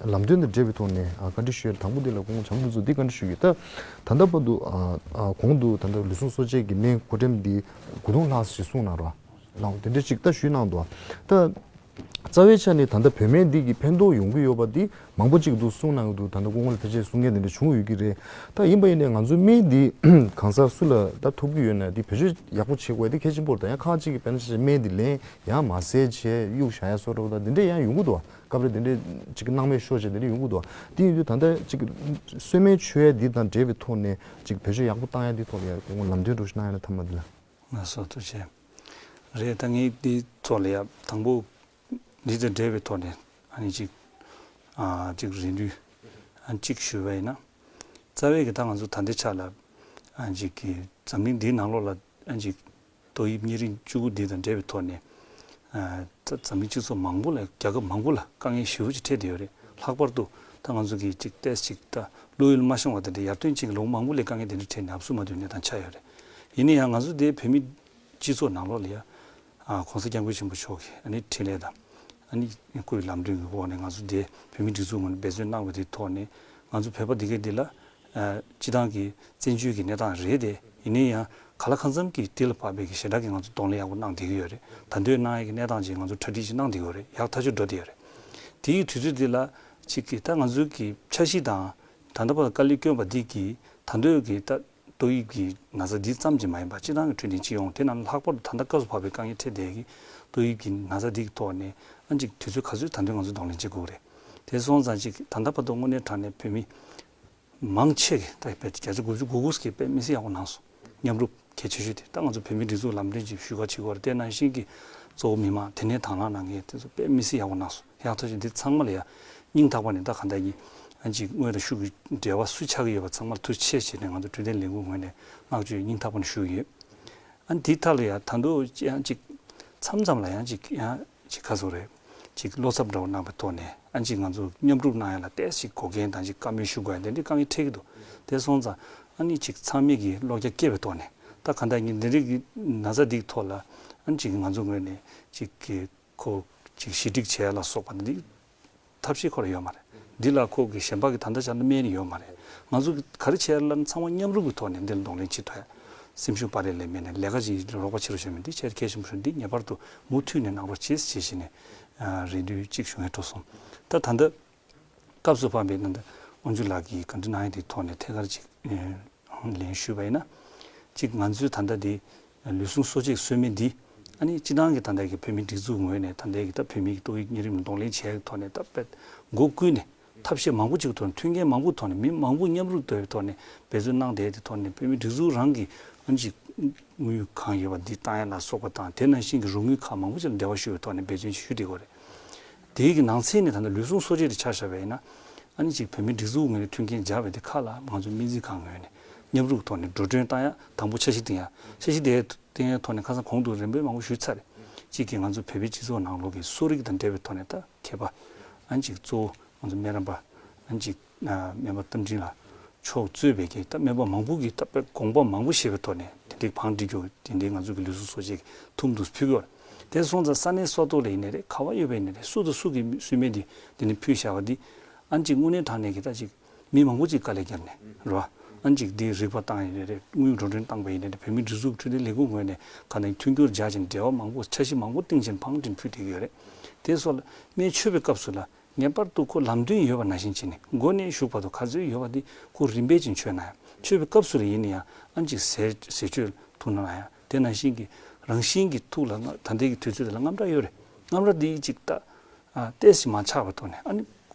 ལམ་སྟོན་དང་འབྲེལ་བའི་ཐོག་ནས་ཨ་བཀའ་འདྲི་ཞུ་ཡ། དང་པོ་དེ་ལ་སྐུ་ངོ་བྱམས་མགོན་མཚོ་འདི་བཀའ་འདྲི་ཞུ་གི། ད་ད་ལྟ་བར་དུ་ཨ་ཨ་གོང་དུ་ད་ལྟ་ལུས་ཟུངས་གསོ་དཔྱད་ཀྱི་སྨན་གོ་ཊེམ་འདི་དགུ་སྟོང་ལྷག་ཞིག་གསུངས་གནང་རོགས་གནང་། དེ་འདྲ་ཅིག་ད་ཞུས་གནང་འདུག་ད་རྩ་བའི་ཆ་ནས་ད་ལྟ་བོད་སྨན་འདི་གི་ཕན་ཐོགས་ཡོང་གི་ཡོད་པ་འདི་མང་པོ་ཅིག་འདུག་གསུངས་གནང་གི་འདུག་ད་ལྟ་སྐུ་ངོ་ལ་ཕལ་ཆེར་གསུང་མཁན་དེ་འདྲ་བྱུང་ཡོད་ཀྱི་རེད། ད་ཡིན་པ་ཡིན་ནའི་ང་ཚོའི་སྨན་འདི་གང་ཟག་སུ་ལ་ད་ཐོབ་ཀྱི་ཡོད་ན་འདི་བེད་སྤྱོད་ཡག་པོ་བྱེད་དགོས་འདི་གལ་ཆེན་པོ་རེད། ད་ཡང་ཁག་ཅིག་གིས་དཔེར་ན་ཆ་བཞག་སྨན་འདི་ལེན་ཡང་མ་ཟས་བྱས་གཡུག་བཞག་ཡ་སོགས་འདྲ་བོ་ད་འདི་འདྲས་ཡང་ཡོང་གི་འདུག་སྐབས་རེ་འདི་འདྲས་ཅིག་སྣང་མེད་ཤོར་བྱས་འདི་འདྲས་ཡོང་གི་འདུག་དེ་ཡིན་དུས་ད་ལྟ་ཅིག་གསོལ་སྨན་མཆོད་ཡ་འདི་དང་འབྲེལ་བའི་ཐོག་ནས་ཅིག་བེད་སྤྱོད་ཡག་པོ་བཏང་ཡ་འདི་ཐོག་ལ་ཡ་སྐུ་ངོ་ལམ་སྟོན་འདྲ་བོ་ཞིག་གནང་ཡ་ན། ཐ་མ་འདི་ལ། ལགས་སོ། ཐུགས་རྗེ་ཆེ། རེད། ད་ངས་འདི་ཐོག་ལ་ཡ་དང་པོ་འདི་དང་འབྲེལ་བའི་ཐོག་ནས་ཨ་ནི་ཅིག་ཨ་ཅིག་རེ་འདུན་ཨ་ཅིག་ཞུས་པ་ཡིན་ན། རྩ་བའི་གི་ད་ང་ཚོ་ད་ལྟའི་ཆ་ལ་ཨ་ཅིག་གི་འཛམ་གླིང་འདིའི་ནང་ལོགས་ལ་ཨ་ཅིག་ཏོག་དབྱིབས་གཉན་རིམས་བཅུ་དགུ་འདི་དང་འབྲེལ་བའི་ཐོག་ནས་ཨ་ད་འཛམ་གླིང་སྤྱི་ཚོགས་མང་པོ་ལ་རྒྱལ་ཁབ་མང་པོ་ལ་དཀའ་ངལ་ཞེ་པོ་ཅིག་འཕྲད་བསྡད་ཡོད་རེད། ལྷག་པར་དུ་ད་ང་ཚོ་གི་ཅིག་ཏེས་ཅིག་ད་བློ་ཡུལ་མ་ཤོང་བ་དེ་འདྲ་ཡར་ཐོན་ཅན་གྱི་ལོ་མང་པོ་ལ་དཀའ་ངལ་དེ་འདྲ་འཕྲད་ནས་ཨབ་སུ་མ་ཐུག་གནས་སྟངས་ཆགས་ཡོད་རེད། ཡིན་ན་ཡང་ང་ཚོ་འདི་བོད་མི་སྤྱི་ཚོགས་ནང་ལོགས་ལ་ཡ། ཨ་༸གོང་ས་༸སྐྱབས་མགོན་ཆེན་པོ་མཆོག་གིས་ཨ་ནི་འཕྲིན་ལས་དང་། ཨ་ནི་སྐུའི་ལམ་སྟོན་གྱི་འོག་ནས་ང་ཚོ་འདི་བོད་མིའི་སྒྲིག་འཛུགས་ངོས་ནས་འབད་བརྩོན་གནང་བ་དེའི་ཐོག་ནས་ང་ཚོ་བོད་པ་འདི་གའི་འདི་ལ་ཨ་སྤྱི་བཏང་གི་བཙན་བྱོལ་གྱི་གནས་སྟངས་རེད་དེ། ཡིན་ན་ཡང་ག་ལ་གང་འཚམ་གྱི་དེ་ལ་བབས་པའི་གི་ཞེ་དྲག་གི་ང་ཚོ་གདོང་ལེན་ཡག་པོ་གནང་བསྡད་ཀྱི་ཡོད་རེད། ད་དུང་གནང་ཡག་གི་གནས་སྟངས་ཅིག་ང་ཚོ་གྲ་སྒྲིག་ཅིག་གནང་བསྡད་ཀྱི་ཡོད་རེད། ཡག་ཐག་ཆོད་འགྲོ་བསྡད་ཡོད་རེད། དེའི་དུས་ཚོད་འདི་ལ་ཅིག་གི་ད་ང་ཚོའི་གི་འཆར་གཞི་དང་ད་ལྟ་བར་དཀའ་ལས་བསྐྱོན་པ་འདི་གི་ད་དུང་གི་ད། ཏོག་དབྱིབས་ཀྱི་ན་ཚ་འདི་ཙམ་གྱིས་མ་ཡིན་པར་སྤྱིར་བཏང་གི་འཕྲོད་བསྟེན་སྤྱི་ཡོངས་དེ་ནང་ལྷག་པར་དུ་ད་ལྟ་སྐབས་སུ་བབས་པའི་དཀའ་ངལ་འཕྲད་བསྡད་ཀྱི་ཏོག་དབྱིབས་ཀྱི་ན་ཚ་འདི་གི་ཐོག་ནས་ཨ་ཅིག་དུས་ཚོད་ག་ཚོད་ད་དུང་ང་ཚོས་གདོང་ལེན་བྱེད་དགོས་རེད། དེ་སོང་ཙང་ཅིག་ད་ལྟ་བར་དུ་དངོས་གནས་དྲང་གནས་བོད་མི་མང་ཆེ་གི་ད་བརྒྱ་ཆ་དགུ་བཅུ་གོ་དགུ་ཞིག་གིས་དཔེ་མི་སྲིད་ཡག་པོ་གནང་སོང་། མཉམ་རུབ་གལ་ཆེ་ཤོས་དེ་ད་ང་ཚོ་བོད་མིའི་སྒྲིག་འཛུགས་ལམ་སྟོན་ཅིག་ཞུ་ག་བྱེད་དགོས་རེད། དེ་ནང་བཞིན་གྱི་གཙོ་བོ་མི་མང་དེ་ནས་དང་བླངས་གནང་མཁན་དེ་ཚོ་དཔེ་མི་སྲིད་ཡག་པོ་གནང་སོང་། ཡག་ཐག་ཆོད། འདི་ཚང་མ་ལ་ཡ་སྙིང་ཐག་པ་ནས་ད་ག་འདྲ་ཡིན་ཨ་ཅིག་དངོས་དང་ཤུགས་ཀྱི་འབྲེལ་བ་སུ་ཆགས་ཀྱི་ཡོད་པ་ཚང་མར་ཐུགས་རྗེ་ཆེ་ཞེས་ནས་ང་ཚོ་འཕྲོད་བསྟེན་ལས་ཁུངས་ངོས་ནས་བསྔགས་བརྗོད་སྙིང་ཐག་པ་ནས་ཞུ་གི་ཡོད། ཨ་འདི་ཐད་ལ་ཡ་ད་དུང་ཡང་ཅིག་མཚམས་མཚམས་ལ་ཡང་ཅིག་ཡང་ཅིག་ག་ཟེར་རེད། ཅིག་བློ་འཚབ་འདྲ་བོ་གནང་བའི་ཐོག་ནས་ཨ་ཅིག་ང་ཚོ་མཉམ་རུབ་གནང་ཡ་ལ་ཏོག་ཙམ་གོ་མཁན་དང་ཅིག་བཀའ་མོལ་ཞུ་དགོས་ཡ་དེ་འདྲའི་དཀའ་ངལ་འཕྲད་ཀྱི་འདུག་དེ་སོང་ཙང་ཨ་ནི་ཅིག་ཚང་མས་ཀྱི་བློ་རྒྱ་བསྐྱེད་པའི་ཐོག་ནས་ད་ག་འདྲ་ཡིན་འདི་འདྲའི་གི་ན་ཚ་འདི་གི་ཐོག་ལ་ཨ་ནི་ཅིག་ང་ཚོ་ངོས་ནས་ཅིག་གི་ཁོ་ཅིག་ཞི་འགྲིག་བྱས་ལ་སོགས་པ་འདི་ཐབས་ཤེས་ཁོ་རང་ཡོད་མ་རེད། འདི་ལ་ཁོ་གི་གཞན་པ་གི་ད་ལྟ་ཆ་ལ་སྨན་ནི་ཡོད་མ་རེད། ང་ཚོ་གི་ག་རེ་བྱས་ལ་ཚང་མ་མཉམ་རུབ་ཀྱི་ཐོག་ནས་འདི་ལ་གདོང་ལེན་བྱེད་ཐུབ་ཡ། སེམས་ཤུགས་སྤར་ཡ་ལས་མེད་ནས་ལས་ཀ་ཅིག་རོགས་པ་བྱེད་རོགས་བྱེད་མི་འདི་བྱས་གལ་ཆེན་པོ་ཞིག་འདི་ངེས་པར་དུ་མུ་མཐུད་ནས་གནང་རོགས་བྱེད་ཞེས་བྱས་ནས་རེ་འདུན་གཅིག་ཞུ་མཁན་འགྲོ་སོང་། ད་ད་ལྟ་སྐབས་སུ་བབས་པའི་ནང་དུ་དབང་ཕྱུག་ལགས་ཀྱིས་བཀའ་འདྲི་གནང་ཡ་དེ་ཐོག་ནས་ཐད་ཀར་ཅིག་ལན་ཞུས་པ་ཡིན་ན། གཅིག་ང་ཚོས་ད་ལྟ་འདི་ལུས་ཟུངས་གསོ་དཔྱད་གསོལ་སྨན་འདི་ཨ་ནི་སྤྱི་བཏང་གི་ད་ལྟ་གི་བོད་མིའི་སྒྲིག་འཛུགས་ངོས་ནས་ད་ལྟ་གི་ད་བོད་མི་གི་ཏོག་དབྱིབས་གཉན་རིམས་ལ་གདོང་ལེན་བྱས་ཐོག་ནས་ད་དཔེ་སྒོ་ཀུན་ནས་ཐབས་ཤེས་མང་པོ་ཅིག་ཐོག་ནས་མཐུན་རྐྱེན་མང་པོ་ཐོག་ནས་མི་མང་པོ་མཉམ་རུབ་བསྡད་པའི་ཐོག་ནས་འབད་བརྩོན་གནང་བསྡད་དེ་ཐོག་ནས་བོད་མིའི་སྒྲིག་འཛུགས་རང་གི་ཨ་ནི་ཅིག་དངོས་ཡོད་གང་ཡོད་པ་འདི་བཏང་ཡ་ལ་སོགས་པ་དང་དེ་ནང་བཞིན་གྱི་རོགས་དངུལ་ཁག་མང་པོ་ཅིག་ལ་འབྲེལ་བ་ཞུ་བའི་ཐོག་ནས་འབད་བརྩོན་ཞུ་བསྡད་ཡོད་རེད། དེའི་གི་ནང་ཚན་ནས་ད་ལྟ་ལུས་ཟུངས་གསོ་དཔྱད་དེ་ཆ་བཞག་པ་ཡིན་ན། ཨ་ནི་ཅིག་བོད་མིའི་སྒྲིག་འཛུགས་ངོས་ནས་མཐུན་རྐྱེན་སྦྱར་བའི་དེ་ཁག་ལ་ང་ཚོ་སྨན་རྩིས་ཁང་ངོས་ནས་མཉམ་རུབ་ཐོག་ནས་འགྲོ་གྲོན་བཏང་ཡ་དང་པོ་འཆར་གཞི་བཏིང་ཡ། འཆར་གཞི་དེ་བཏིང་ཡ་ཐོག་ནས་ཁ་སང་གོང་དུ་རིམ་པས་མང་པོ་ཞུས་ཚར་རེད། གཅིག་གིས་ང་ཚོ་བོད་པའི་སྤྱི་ཚོགས་ནང་ལོགས་ཀྱི་གསོ་རིག་དང་འབྲེལ་བའི་ཐོག་ནས་ད་མཁས་པ་ཨ་ནི་ཅིག་གཙོ་བོ་ང་ཚོ་སྨན་རམས་པ་ཨ་ནི་ཅིག་སྨན་པ་རྟ་མགྲིན་ལགས་མཆོག་གཙོས་པའི་གི་ད་སྨན་པ་མང་པོ་གིས་ད་དཔེ་དགོངས་པ་མང་པོ་བཞེས་པའི་ཐོག་ནས་དེ་འདྲའི་བང་སྒྲིག་རྒྱུ་དེ་འདྲའི་ང་ཚོ་གི་ལུས་ཟུངས་གསོ་དཔྱད་ཀྱི་ཐུམ་དུ་ཕུལ་གི་ཡོད་རེད། དེ་སོང་ཙང་ས་གནས་སོ་སོ་ལ་ཡིན་ནའི་རེད། ག་བ་ཡོད་པ་ཡིན་ནའི་རེད། སུ་དང་སུ་གིས་གསོལ་སྨན་འདི་འདི་ནས་ཕུལ་བཞག་པ་འདི་ཨ་ནི་ཅིག་དངོས་གནས་དྲང་གནས་ཀྱི་ད་ཅིག་མི་མང་པོ་ཅིག་དཀའ་ལས་བརྒྱབ་ནས་རེད་བ། ཨ་ནི་ཅིག་འདི་རིག་པ་བཏང་ཡིན་ནའི་རེད། དངུལ་འགྲོ་གྲོན་བཏང་པ་ཡིན་ནའི་རེད། བོད་མིའི་སྒྲིག་འཛུགས་འཕྲོད་བསྟེན་ལས་ཁུངས་ངོས་ནས་ག་ནས་མཐུན་འགྱུར་སྦྱར་བྱས་ནས་འབྲེལ་བ་མང་པོ་འཆར་གཞི་མང་པོ་བཏིང་བྱས་ནས་བང་སྒྲིག་ཕུལ་བསྡད་ཀྱི་ཡོད་རེད། དེ་སོགས་ལ་སྨན་མཆོད་པའི་སྐབས་སུ་ལ་ངེས་པར་དུ་ཁོ་ལམ་སྟོན་ཡོད་པ་ནང་བཞིན་བྱས་ནས་མགོ་ནས་མཇུག་བར་དུ་ག་ཚོད་ཡོད་པ་འདི་ཁོ་རིམ་པས་ཀྱིས་མཆོད་གནང་ཡ། མཆོད་པའི་སྐབས་སུ་ལ་ཡིན་ན་ཡང་ཨ་ནི་ཅིག་ཟས་ཟས་མཆོད་ཐུགས་གནང་ཡ། དེ་ནང་བཞིན་གྱི་རང་བཞིན་གྱི་ཐུགས་ལ་ད་ལྟའི་གི་དུས་ཚོད་དེ་ལ་དངངས་སྐྲག་ཡོད་རེད། དངངས་སྐྲག་འདི་ཅིག་ད་ཏོག་ཙམ་མ་ཆགས་པའི་ཐོག་ནས་ཨ་ནི་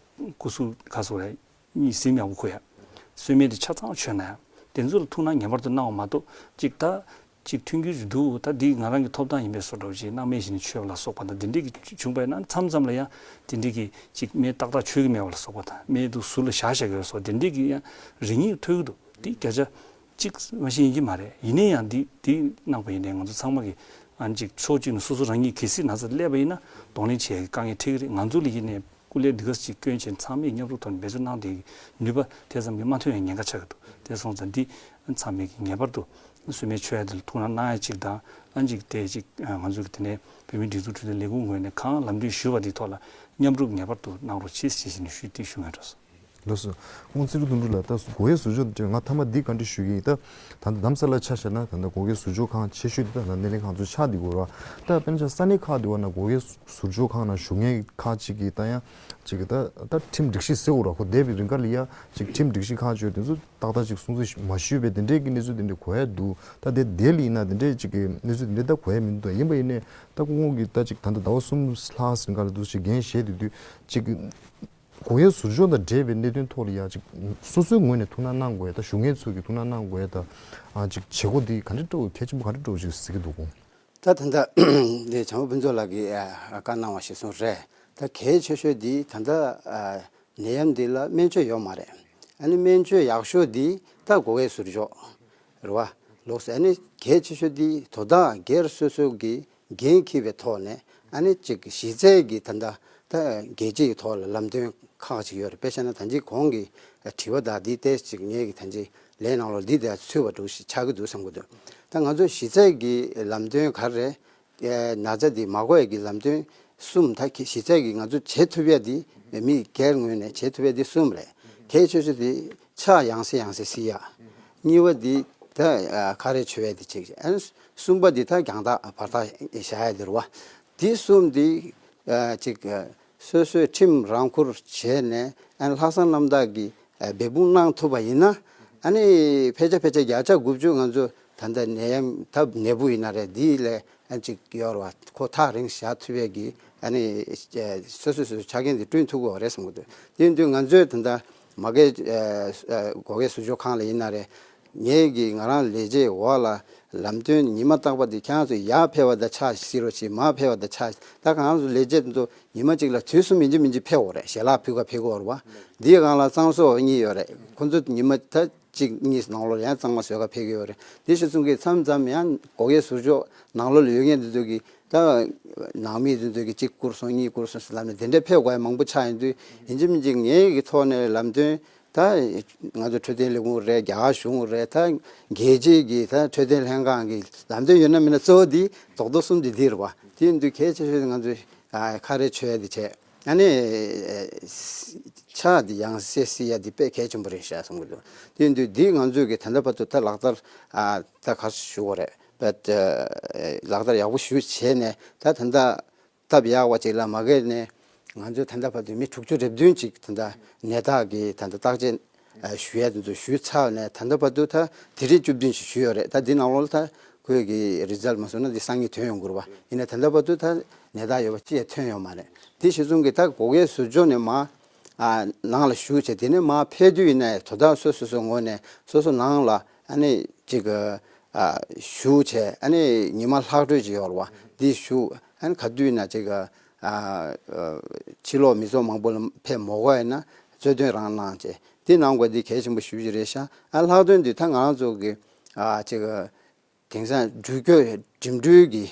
སྐུ་གཟུགས་ག་ཟེར་རེད། གཉིད་གཟིམ་ཡག་པོ་ཁུག་ཡ། གསོལ་སྨན་དེ་ཆ་ཚང་མཆོད་གནང་ཡ། དེ་ཚོ་ལ་ཐུགས་སྣང་ངེས་པར་དུ་གནང་བ་མ་གཏོགས་ཅིག་ད་ཅིག་མཐུན་འགྱུར་འདུག་ད་འདི་ང་རང་གི་ཐོབ་ཐང་ཡིན་པའི་བཟོ་འདྲ་བོ་ཅིག་སྣང་མེད་བྱས་ནས་མཆོད་པ་ལ་སོགས་པ་དང་དེ་འདྲས་ཀྱི་བྱུང་བ་ཡིན་ན་མཚམས་མཚམས་ལ་ཡང་དེ་འདྲས་ཀྱི་ཅིག་སྨན་ཏག་ཏག་མཆོད་ཀྱི་མེད་པ་ལ་སོགས་པ་དང་སྨན་དུ་ཟུར་ལ་བཞག་བཞག་ཡོད་སོགས་དེ་འདྲས་ཀྱི་ཡང་རེ་སྙེག་ཐོན་གྱི་འདུག་འདི་བརྒྱ་ཆ་གཅིག་མ་ཤེས་ཡིན་གྱི་མ་རེད། ཡིན་ན་ཡང་འདི་འདི་གནང་པ་ཡིན་ནའི་ང་ཚོ་ཚང་མ་གི་ཨ་ནི་ཅིག་ཕྱོགས་གཅིག་ནས་སོ་སོ་རང་ཉིད་གལ་སྲིད་ན་ཚ་སླེབས་པ་ཡིན་ན་གདོང་ལེན་བྱེད་ཡ་གི་དཀའ་ངལ་འཕྲད་ཀྱི་རེད། ང་ཚོ་ལ་ཡིན་ནའི་སྐུ་ལས་འདི་ག་ཅིག་བསྐྱོན་བྱས་ཚང་མས་མཉམ་རུབ་ཐོག་ནས་འབད་བརྩོན་གནང་བསྡད་ཀྱི་ནུས་པ་དེ་ཙམ་གྱིས་མ་ཐོན་ཡ་ཉེན་ཁ་ཆགས་ཀྱི་འདུག་དེ་སོང་ཙང་འདི་ཚང་མས་ཀྱི་ངེས་པར་དུ་སུ་མའི་ཆོས་ཡ་དེ་ལ་ཐུགས་སྣང་གནང་ཡ་གཅིག་དང་། ཨ་གཅིག་དེ་གཅིག་ང་ཚོ་གི་དེ་ནས་བོད་མིའི་སྒྲིག་འཛུགས་འཕྲོད་བསྟེན་ལས་ཁུངས་ངོས་ནས་གང་ལམ་སྟོན་ཞུས་པ་འདི་ཐོག་ལ་མཉམ་རུབ་ངེས་པར་དུ་གནང་རོགས་གྱིས་ཞེས་ཞུས་ཏེ་ཞུ་ངེས་འགྲོ་སོང་། ལགས་སོ། སྐུ་ངོ་ཚེ་རིང་དོན་གྲུབ་ལགས། ད་སྒོ་དབྱེ་ཟུར་འཇོག་དེ་ང་མཐའ་མ་འདི་བཀའ་འདྲི་ཞུ་གི་ཡིན། ད་ད་ལྟ་རྡ་རམ་ས་ལ་ཆ་བཞག་ན་ད་ལྟ་སྒོ་དབྱེ་ཟུར་འཇོག་ཁང་ཆེ་ཤོས་དེ་ད་ལྟ་སྣེ་ལེན་ཁང་ཚོ་ཆགས་བསྡད་ཡོད་རེད་བ། ད་དཔེར་ན་ཆ་ས་གནས་ཁག་དེ་བ་ན་སྒོ་དབྱེ་ཟུར་འཇོག་ཁང་ནང་བཞུགས་མཁན་ཁག་ཅིག་གིས་ད་ཡང་ཅིག་གིས་ད་ད་ཁྲིམས་སྒྲིག་གཞི་ཟེར་དགོས་རེད་བ། ཁོ་བསྡད་པའི་རིང་ག་ལ་ཡ་ཅིག་ཁྲིམས་སྒྲིག་གཞི་ཁག་ཅིག་ཡོད་དེ་ཚོ་ཏག་ཏག་ཅིག་སྲུང་བརྩི་མ་ཞུས་པའི་དེ་འདྲའི་གི་གནས་ཚུལ་དེ་འདྲ་གོ་ཡ་འདུག་ད་དེ་དེ་ལ་ཡིན་ན་དེ་འདྲའི་ཅིག་གི་གནས་ཚུལ་དེ་འདྲ་ད་གོ་ཡ་མི་འདུག་ད་ཡིན་པ་ཡིན་ནའི་ད་སྐུ་ངོ་གིས་ད་ཅིག་ད་ལྟ་ཟླ་བ་གསུམ་ལྷག་ཟིན་ག་ལ་འདུག་ཅིག་འགན་བཞེས་བསྡད་དུས་ཅིག་གི་སྒོ་དབྱེ་ཟུར་འཇོག་དང་འབྲེལ་བའི་གནད་དོན་ཐོག་ལ་ཡ་ཅིག་སོ་སོའི་ངོས་ནས་ཐུགས་སྣང་གནང་དགོས་ཡ་ད་བཞུགས་མཁན་ཚོས་ཀྱི་ཐུགས་སྣང་གནང་དགོས་ཡ་ད་ཨ་ཅིག་བྱེད་སྒོ་འདི་ག་འདྲ་འདྲ་བོ་གལ་ཆེན་པོ་ག་འདྲ་འདྲ་བོ་ཞིག་གཟིགས་ཀྱི་འདུག་གོ། ད་ད་ལྟ་འདི་བྱམས་པ་ཕུན་ཚོགས་ལགས་ཀྱིས་ཨ་བཀའ་གནང་བ་ཞིག་གསུངས་རེད། ད་གལ་ཆེ་ཤོས་འདི་ད་ལྟ་ཨ་ནད་ཡམས་འདི་ལ་སྨན་བཅོས་ཡོད་མ་རེད། ཨ་ནི་སྨན་བཅོས་ཡག་ཤོས་འདི་ད་སྒོ་དབྱེ་ཟུར་འཇོག་རེད་བ། ལོགས་སུ་ཨ་ནི་གལ་ཆེ་ཤོས་འདི་དོ་བདག་སྒེར་སོ་སོ་གི་འགན་འཁྱེར་བའི་ཐོག་ནས་ཨ་ནི་གཅིག་གཞི་རྩའི་གི་ད་ལྟ་ད་རྒྱལ་སྤྱིའི་ཐོག་ལ་ལམ་སྟོན་ཁག་ཅིག་ཡོད་རེད། དཔེ་བཞག་ན་ད་ཅི་གོང་གི་དྲི་བ་དག་འདི་ཏོག་ཙམ་ངེད་ཀྱི་ད་ཅི་ལས་ནང་ལོགས་འདི་དེ་ཚུད་པ་འདྲ་ཞིག་ཆགས་ཀྱི་འདུག་བསམ་གྱི་འདུག་ད་ང་ཚོ་གཞི་རྩའི་གི་ལམ་སྟོན་ག་རེ་རེད། ན་ཚ་འདི་མ་འགོས་ཀྱི་ལམ་སྟོན་གསུམ། ད་གཞི་རྩའི་གི་ང་ཚོ་བྱེད་ཐུབ་ཡ་འདི་མི་སྒེར་ངོས་ནས་བྱེད་ཐུབ་ཡ་འདི་གསུམ་རེད། གལ་ཆེ་ཤོས་འདི་ཕྱག་ཡང་སེ་ཡང་སེ་བསིལ་ཡ། གཉིས་པ་འདི་ད་ཁ་རས་མཆོད་ཡ་འདི་གཅིག་ཨ་ནི་གསུམ་པ་འདི་ད་རྒྱང་ཐག་བར་ཐག་བཞག་ཡ་འདི་རེད་བ། འདི་གསུམ་འདི་ཨ་ཅིག་ཨ་སོ་སོས་ཁྲིམས་རང་འཁུར་བྱས་ནས་ཨ་ནི་ལྷག་བསམ་རྣམ་དག་གིས་ཨ་འབད་འབུངས་གནང་ཐུབ་པ་ཡིན་ན་ཨ་ནི་ཕལ་ཆེར་ཕལ་ཆེར་བརྒྱ་ཆ་དགུ་བཅུ་ང་ཚོ་ད་ལྟ་ནད་ཡམས་ད་ནད་འབུ་ཡིན་ན་རེད། འདི་ལས་ཨ་ཅིག་ཡོད་རེད་བ། ཁོ་ཐག་རིང་བཞག་ཐུབ་ཡས་ཀྱི་ཨ་ནི་ཨ་སོ་སོ་སོ་སོའི་ཆ་རྐྱེན་འདི་བསྐྲུན་ཐུབ་ཀྱི་ཡོད་རེད་བསམ་གྱི་འདུག་དེ་ཡིན་དུས་ང་ཚོས་ད་ལྟ་མ་གི་ཨ་ཨ་སྒོ་དབྱེ་ཟུར་འཇོག་ཁང་ལ་ཡིན་ན་རེད། ངེད་ཀྱིས་ང་རང་ལས་བྱེད་འོག་ལ་ལམ་སྟོན་ཉི་མ་རྟག་པ་འདི་ཁྱེད་རང་ཚོ་ཡར་ཕེབས་པ་དང་ཕྱག་བསིལ་རོགས་བྱེད། མར་ཕེབས་པ་དང་ཕྱག་ད་ང་རང་ཚོ་ལས་བྱེད་ཚོ་ཉི་མ་གཅིག་ལ་དུས་གསུམ་ཡིན་གཅིག་མིན་གཅིག་ཕེབས་དགོས་རེད། ཞལ་ལག་ཕུལ་ག་ཕེབས་དགོས་རེད་བ། འདིའི་སྒང་ལ་གཙང་བཟོ་གཉིས་ཡོད་རེད། ཁོ་ཚོ་ཉི་མ་ད་གཅིག་གཉིས་ནང་ལོགས་ཡང་གཙང་མ་བཟོ་ག་ཕེབས་ཀྱི་ཡོད་རེད། འདི་ཞིག་གསུང་གི་མཚམས་མཚམས་ཡང་སྒོ་དབྱེ་ཟུར་འཇོག་ནང་ལོགས་ལ་ཡོད་མཁན་འདི་ཚོ་གི་ད་ནང་མི་འདི་ཚོ་གི་གཅིག་བསྐུར་སོང་གཉིས་བསྐུར་སོང་ཟེར་ལབ་ནས་དེ་འདྲའི་ཕེབས་དགོས་ཡ་མང་པོ་ཆགས་ཡོང་དུས་ཡིན་གཅིག་མིན་གཅིག་ངེད་ཀྱི་ཐོག་ནས་ལམ་སྟོན་ད་ང་ཚོ་འཕྲོད་བསྟེན་ལས་ཁུངས་རེད། རྒྱ་གར་གཞུང་རེད། ད་རྒྱལ་སྤྱིའི་གི་ད་འཕྲོད་བསྟེན་ལྷན་ཁང་གི་ལམ་སྟོན་ཡོད་ན་མིན་ན་གཙོ་བོ་འདི་རྡོག་རྡོག་གསུམ་འདི་འདི་རེད་བ། དེ་ཡིན་དུས་གལ་ཆེ་ཤོས་ང་ཚོས་ཨ་ཁ་རས་མཆོད་ཡ་འདི་བྱས། ཨ་ནི་ཨ་ཕྱག་འདི་ཡང་སེ་བསིལ་ཡ་འདི་དཔེ་གལ་ཆེན་པོ་རེད་ཤག་བསམ་གྱི་འདུག་དེ་ཡིན་དུས་འདི་ང་ཚོས་ཀྱི་ད་ལྟ་བར་དུ་ད་ལག་བསྟར་ཨ་ད་ག་ཞུ་དགོས་རེད། བེད་ལག་བསྟར་ཡག་པོ་ཞུ་བྱས་ནས་ད་ད་ལྟ་སྟབས་ཡག་པ་ཅིག་ལ་མ་གིར་ནས་ང་ཚོས་ད་ལྟ་བར་དུ་མི་དྲུག་ཅུ་རེ་བདུན་ཅིག་ད་ལྟ་ནད་བརྟག་གི་ད་ལྟ་བརྟག་དཔྱད་ཞུ་ཡ་དེ་ཚོ་ཞུས་ཚར་ནས་ད་ལྟ་བར་དུ་ད་དེ་རིང་བཅུ་བདུན་ཞིག་ཞུས་ཡོད་རེད། ད་འདི་ནང་ལོགས་ལ་ད་ཁོས་ཀྱི་རི་ཛལ་མ་སོང་ན་འདི་སང་ཉིན་ཐོན་ཡོང་དགོས་རེད་བ། ཡིན་ན་ད་ལྟ་བར་དུ་ད་ནད་བརྟག་ཡོད་པ་ཅི་ཡང་ཐོན་ཡོད་མ་རེད། དེ་གཞི་བཟུང་གི་ད་སྒོ་དབྱེ་ཟུར་འཇོག་ནས་མར་ཨ་ནང་ལ་ཞུགས་བྱས་དེ་ནས་མར་ཕེབས་དུས་ཡིན་ནའི་དོ་བདག་སོ་སོ་སོའི་ངོས་ནས་སོ་སོ་ནང་ལ་ཨ་ནི་ཅིག་ཨ་ཞུགས་བྱས་ཨ་ནི་ཉི་མ་ལྷག་འཕྲོས་ཅིག་ཡོད་རེད་བ། འདི་ཞུགས་ཨ་ནི་ག་དུས་ཡིན་ན་ཅིག་ཨ་ཕྱི་ལོགས་མི་ཚོགས་མང་པོ་ལ་ཕེབས་མ་དགོས་ཡིན་ན་གཙོ་དོན་རང་གནང་བྱས་འདི་གནང་དགོས་འདི་གལ་ཆེན་པོ་ཞེ་པོ་ཅིག་རེད་ཤག་ཨ་ལྷག་དོན་འདི་ད་ང་རང་ཚོ་གི་ཨ་ཅིག་དེང་སང་འགྲུལ་སྐྱོད་འགྲིམ་འགྲུལ་གྱི་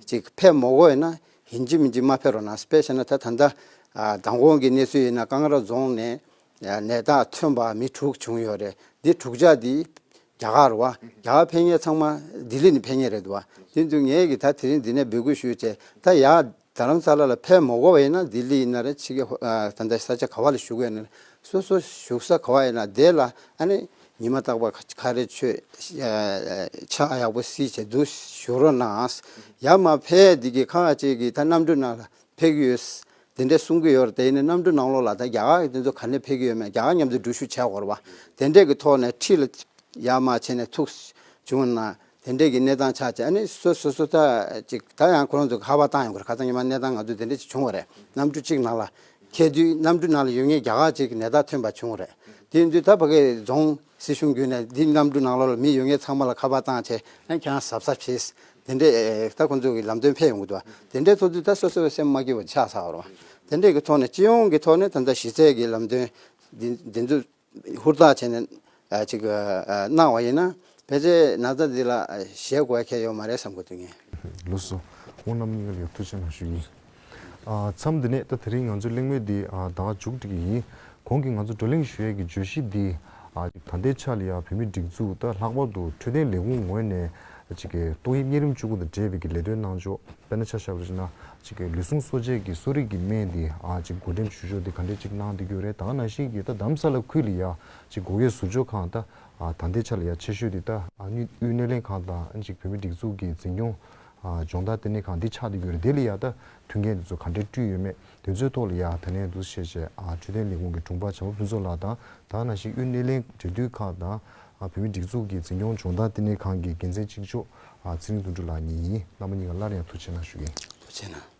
ཅིག་ཕེབས་མ་དགོས་ཡིན་ན་ཡིན་གཅིག་མིན་གཅིག་མ་ཕེབས་རོགས་གནང་། དཔེ་བྱས་ན་ད་ད་ལྟ་ཨ་མདང་དགོང་གི་གནས་ཚུལ་ཡིན་ན་ཀང་ར་རྫོང་ནས་ཨ་ནད་རྟགས་ཐོན་པ་མི་དྲུག་བྱུང་ཡོད་རེད། འདི་དྲུག་ཆ་འདི་རྒྱ་གར་རེད་བ། རྒྱ་གར་ཕེབས་མཁན་ཚང་མ་ལྡི་ལི་ནས་ཕེབས་མཁན་རེད་འདུག་བ། དེ་དུས་ངས་ཀྱི་ད་དེ་རིང་འདི་ནས་འབོད་སྐུལ་ཞུས་བྱས་ད་ཡ་རྡ་རམ་ས་ལ་ལ་ཕེབས་མ་དགོས་པ་ཡིན་ན་ལྡི་ལི་ཡིན་ན་རེད། ཕྱི་རྒྱལ་ཨ་ད་ལྟ་ས་ཆ་ག་བ་ལ་བཞུགས་ཡོད་ན་སོ་སོ་བཞུགས་ས་ག་བ་ཡིན་ན་དེ་ལ་ཨ་ནི་ཉི་མ་རྟག་པར་ཁ་རས་མཆོད་ཨ་ཕྱག་ཡག་པོ་བསིལ་བྱས་འདུག་བཞུགས་རོགས་གནང་། ཡར་མར་ཕེབས་འདི་གི་ཁག་ཅིག་གིས་ད་གནམ་གྲུ་ནང་ལ་ཕེབས་ཀྱི་ཡོད། དེ་འདྲས་གསུང་གི་ཡོད་རེད། དེ་ཡིན་ན་གནམ་གྲུ་ནང་ལོགས་ལ་ད་རྒྱ་གར་གྱི་དེ་ཚོ་ག་ནས་ཕེབས་ཀྱི་ཡོད་མེད་རྒྱ་གར་མཉམ་དུ་འགྲུལ་བཞུད་བྱས་ཡོད་རེད་བ། དེ་འདྲས་ཀྱི་ཐོག་ནས་འཁྲིས་ལ་ཡར་མར་བྱས་ནས་ཐུག་བྱུང་ན་དེ་འདྲས་ཀྱི་གནས་སྟངས་ཆགས་བྱས་ཨ་ནི་སོ་སོ་སོ་ད་ཅིག་ད་ཡང་ཁོ་རང་ཚོ་ཁ་པར་བཏང་ཡོང་གི་རེད། ཁ་སང་ཉི་མ་གནས་སྟངས་ང་ཚོ་དེ་འདྲས་ཅིག་བྱུང་བ་རེད། གནམ་གྲུ་གཅིག་ནང་ལ་ཁྱེད་དུས་གནམ་གྲུ་ནང་ལ་ཡོད་མཁན་རྒྱ་གར་ཅིག་གི་ནད་རྟགས་ཐོན་པ་བྱུང་བ་རེད། དེ་ཡིན་དུས་ད་ཕ་གི་རྫོང་སྲིད་གཞུང་བརྒྱུད་ནས་འདི་གནམ་གྲུ་ནང་ལོགས་ལ་མི་ཡོད་མཁན་ཚང་མ་ལ་ཁ་པར་བཏང་བྱས་ཨ་ཁྱེད་རང་གཟབ་གཟབ་བྱེད། དེ་འདྲས་ད་ཁོང་ཚོ་གི་ལམ་སྟོན་ཕེབས་ཡོང་གི་འདུག་བ། དེ་འདྲས་ཐོག་དུས་ད་སོ་སོའི་སེམས་མ་སྐྱིད་པ་ཆགས་ཚར་བ་རེད་བ། དེ་འདྲས་ཀྱི་ཐོག་ནས་སྤྱི་ཡོངས་ཀྱི་ཐོག་ནས་ད་ལྟ་གཞི་རྩའི་གི་ལམ་སྟོན་འདི་འདི་ཚོ་ཧུར་ཐག་བྱས་ནས་ཨ་ཅིག་ཨ་གནང་བ་ཡིན་ན་ཕལ་ཆེར་ན་ཚ་འདི་ལ་ཨ་ཞེད་དགོས་ཁེལ་ཡོད་མ་རེད་བསམ་གི་འདུག་ངས། ལགས་སོ། ཁོང་རྣམ་གཉིས་ཀ་ལ་ཡང་ཐུགས་རྗེ་ཆེ་གནང་ཞུ་གི་ཡིན། ཨ་མཚམས་འདི་ནས་ད་དེ་རིང་ང་ཚོའི་གླེང་མོལ་འདི་ཨ་ད་ག་མཇུག་སྒྲིལ་གི་ཡིན། གོང་གི་ང་ཚོ་བགྲོ་གླེང་ཞུ་ཡས་ཀྱི་བརྗོད་གཞི་འདི་ ཨ་ད་ལྟའི་ཆ་ལ་ཡ་བོད་མིའི་སྒྲིག་འཛུགས་ད་ལྷག་པར་དུ་འཕྲོད་བསྟེན་ལས་ཁུངས་ངོས་ནས་ཅིག་གི་ཏོག་དབྱིབས་གཉན་རིམས་བཅུ་དགུ་དང་འབྲེལ་བའི་གི་ལས་དོན་གནང་ཕྱོགས། དཔེར་ན་ཆ་བཞག་པ་ཞིག་ན་ཅིག་གི་ལུས་ཟུངས་གསོ་དཔྱད་ཀྱི་གསོ་རིག་གི་སྨན་དེ་ཨ་ཅིག་བགོ་འགྲེམས་ཞུ་ཕྱོགས་དེ་ག་འདྲས་ཅིག་གནང་བསྡད་ཀྱི་ཡོད་རེད། ད་ག་ནང་བཞིན་གྱི་ད་རྡ་རམ་ས་ལ་ཁུལ་ལ་ཡ་ཅིག་འགོག་དབྱེ་ཟུར་འཇོག་ཁང་ད་ཨ་ད་ལྟའི་ཆ་ལ་ཡ་ཆེ་ཤོས་དེ་ད་ཨ་དངུལ་དངུལ་སྣེ་ལེན་ཁང་དང་ཅིག་བོད་མིའི་སྒྲིག་འཛུགས་ཀྱི་འཛིན་སྐྱོང་ཨ་སྦྱོང་བརྡར་ལྟེ་གནས་ཁང་འདི་ཆགས་བསྡད་ཀྱི་ཡོད་རེད། དེ་ལ་ཡ་ད་མཐུན་རྐྱེན་དེ་ཚོ་ག་འདྲས་བསྐྲུན་ཡོད་མེད་དེ་ཚོའི་ཐོག་ལ་ཡ་ད་ནས་འདུག་བཤད་བྱས་ཨ་འཕྲོད་བསྟེན་ལས་ཁུངས་ཀྱི་དྲུང་འཕར་བྱམས་པ་ཕུན་ཚོགས་ལགས་དང་ད་ག་ནང་བཞིན་དངུལ་སྣེ་ལེན་འབྲེལ་མཐུད་ཁང་དང་ཨ་བོད་མིའི་སྒྲིག་འཛུགས་ཀྱི་འཛིན་སྐྱོང་སྦྱོང་བརྡར་ལྟེ་གནས་ཁང་གི་འགན་འཛིན་གཅིག་ལྕོགས་ཨ་ཚེ་རིང་དོན་གྲུབ་ལགས་གཉིས་ཡིན། རྣམ་པ་གཉིས་ཀ་སླར་ཡང་ཐུགས་རྗེ་གནང་ཞུ་གི་ཡིན། ཐུགས་རྗེ་གནང་།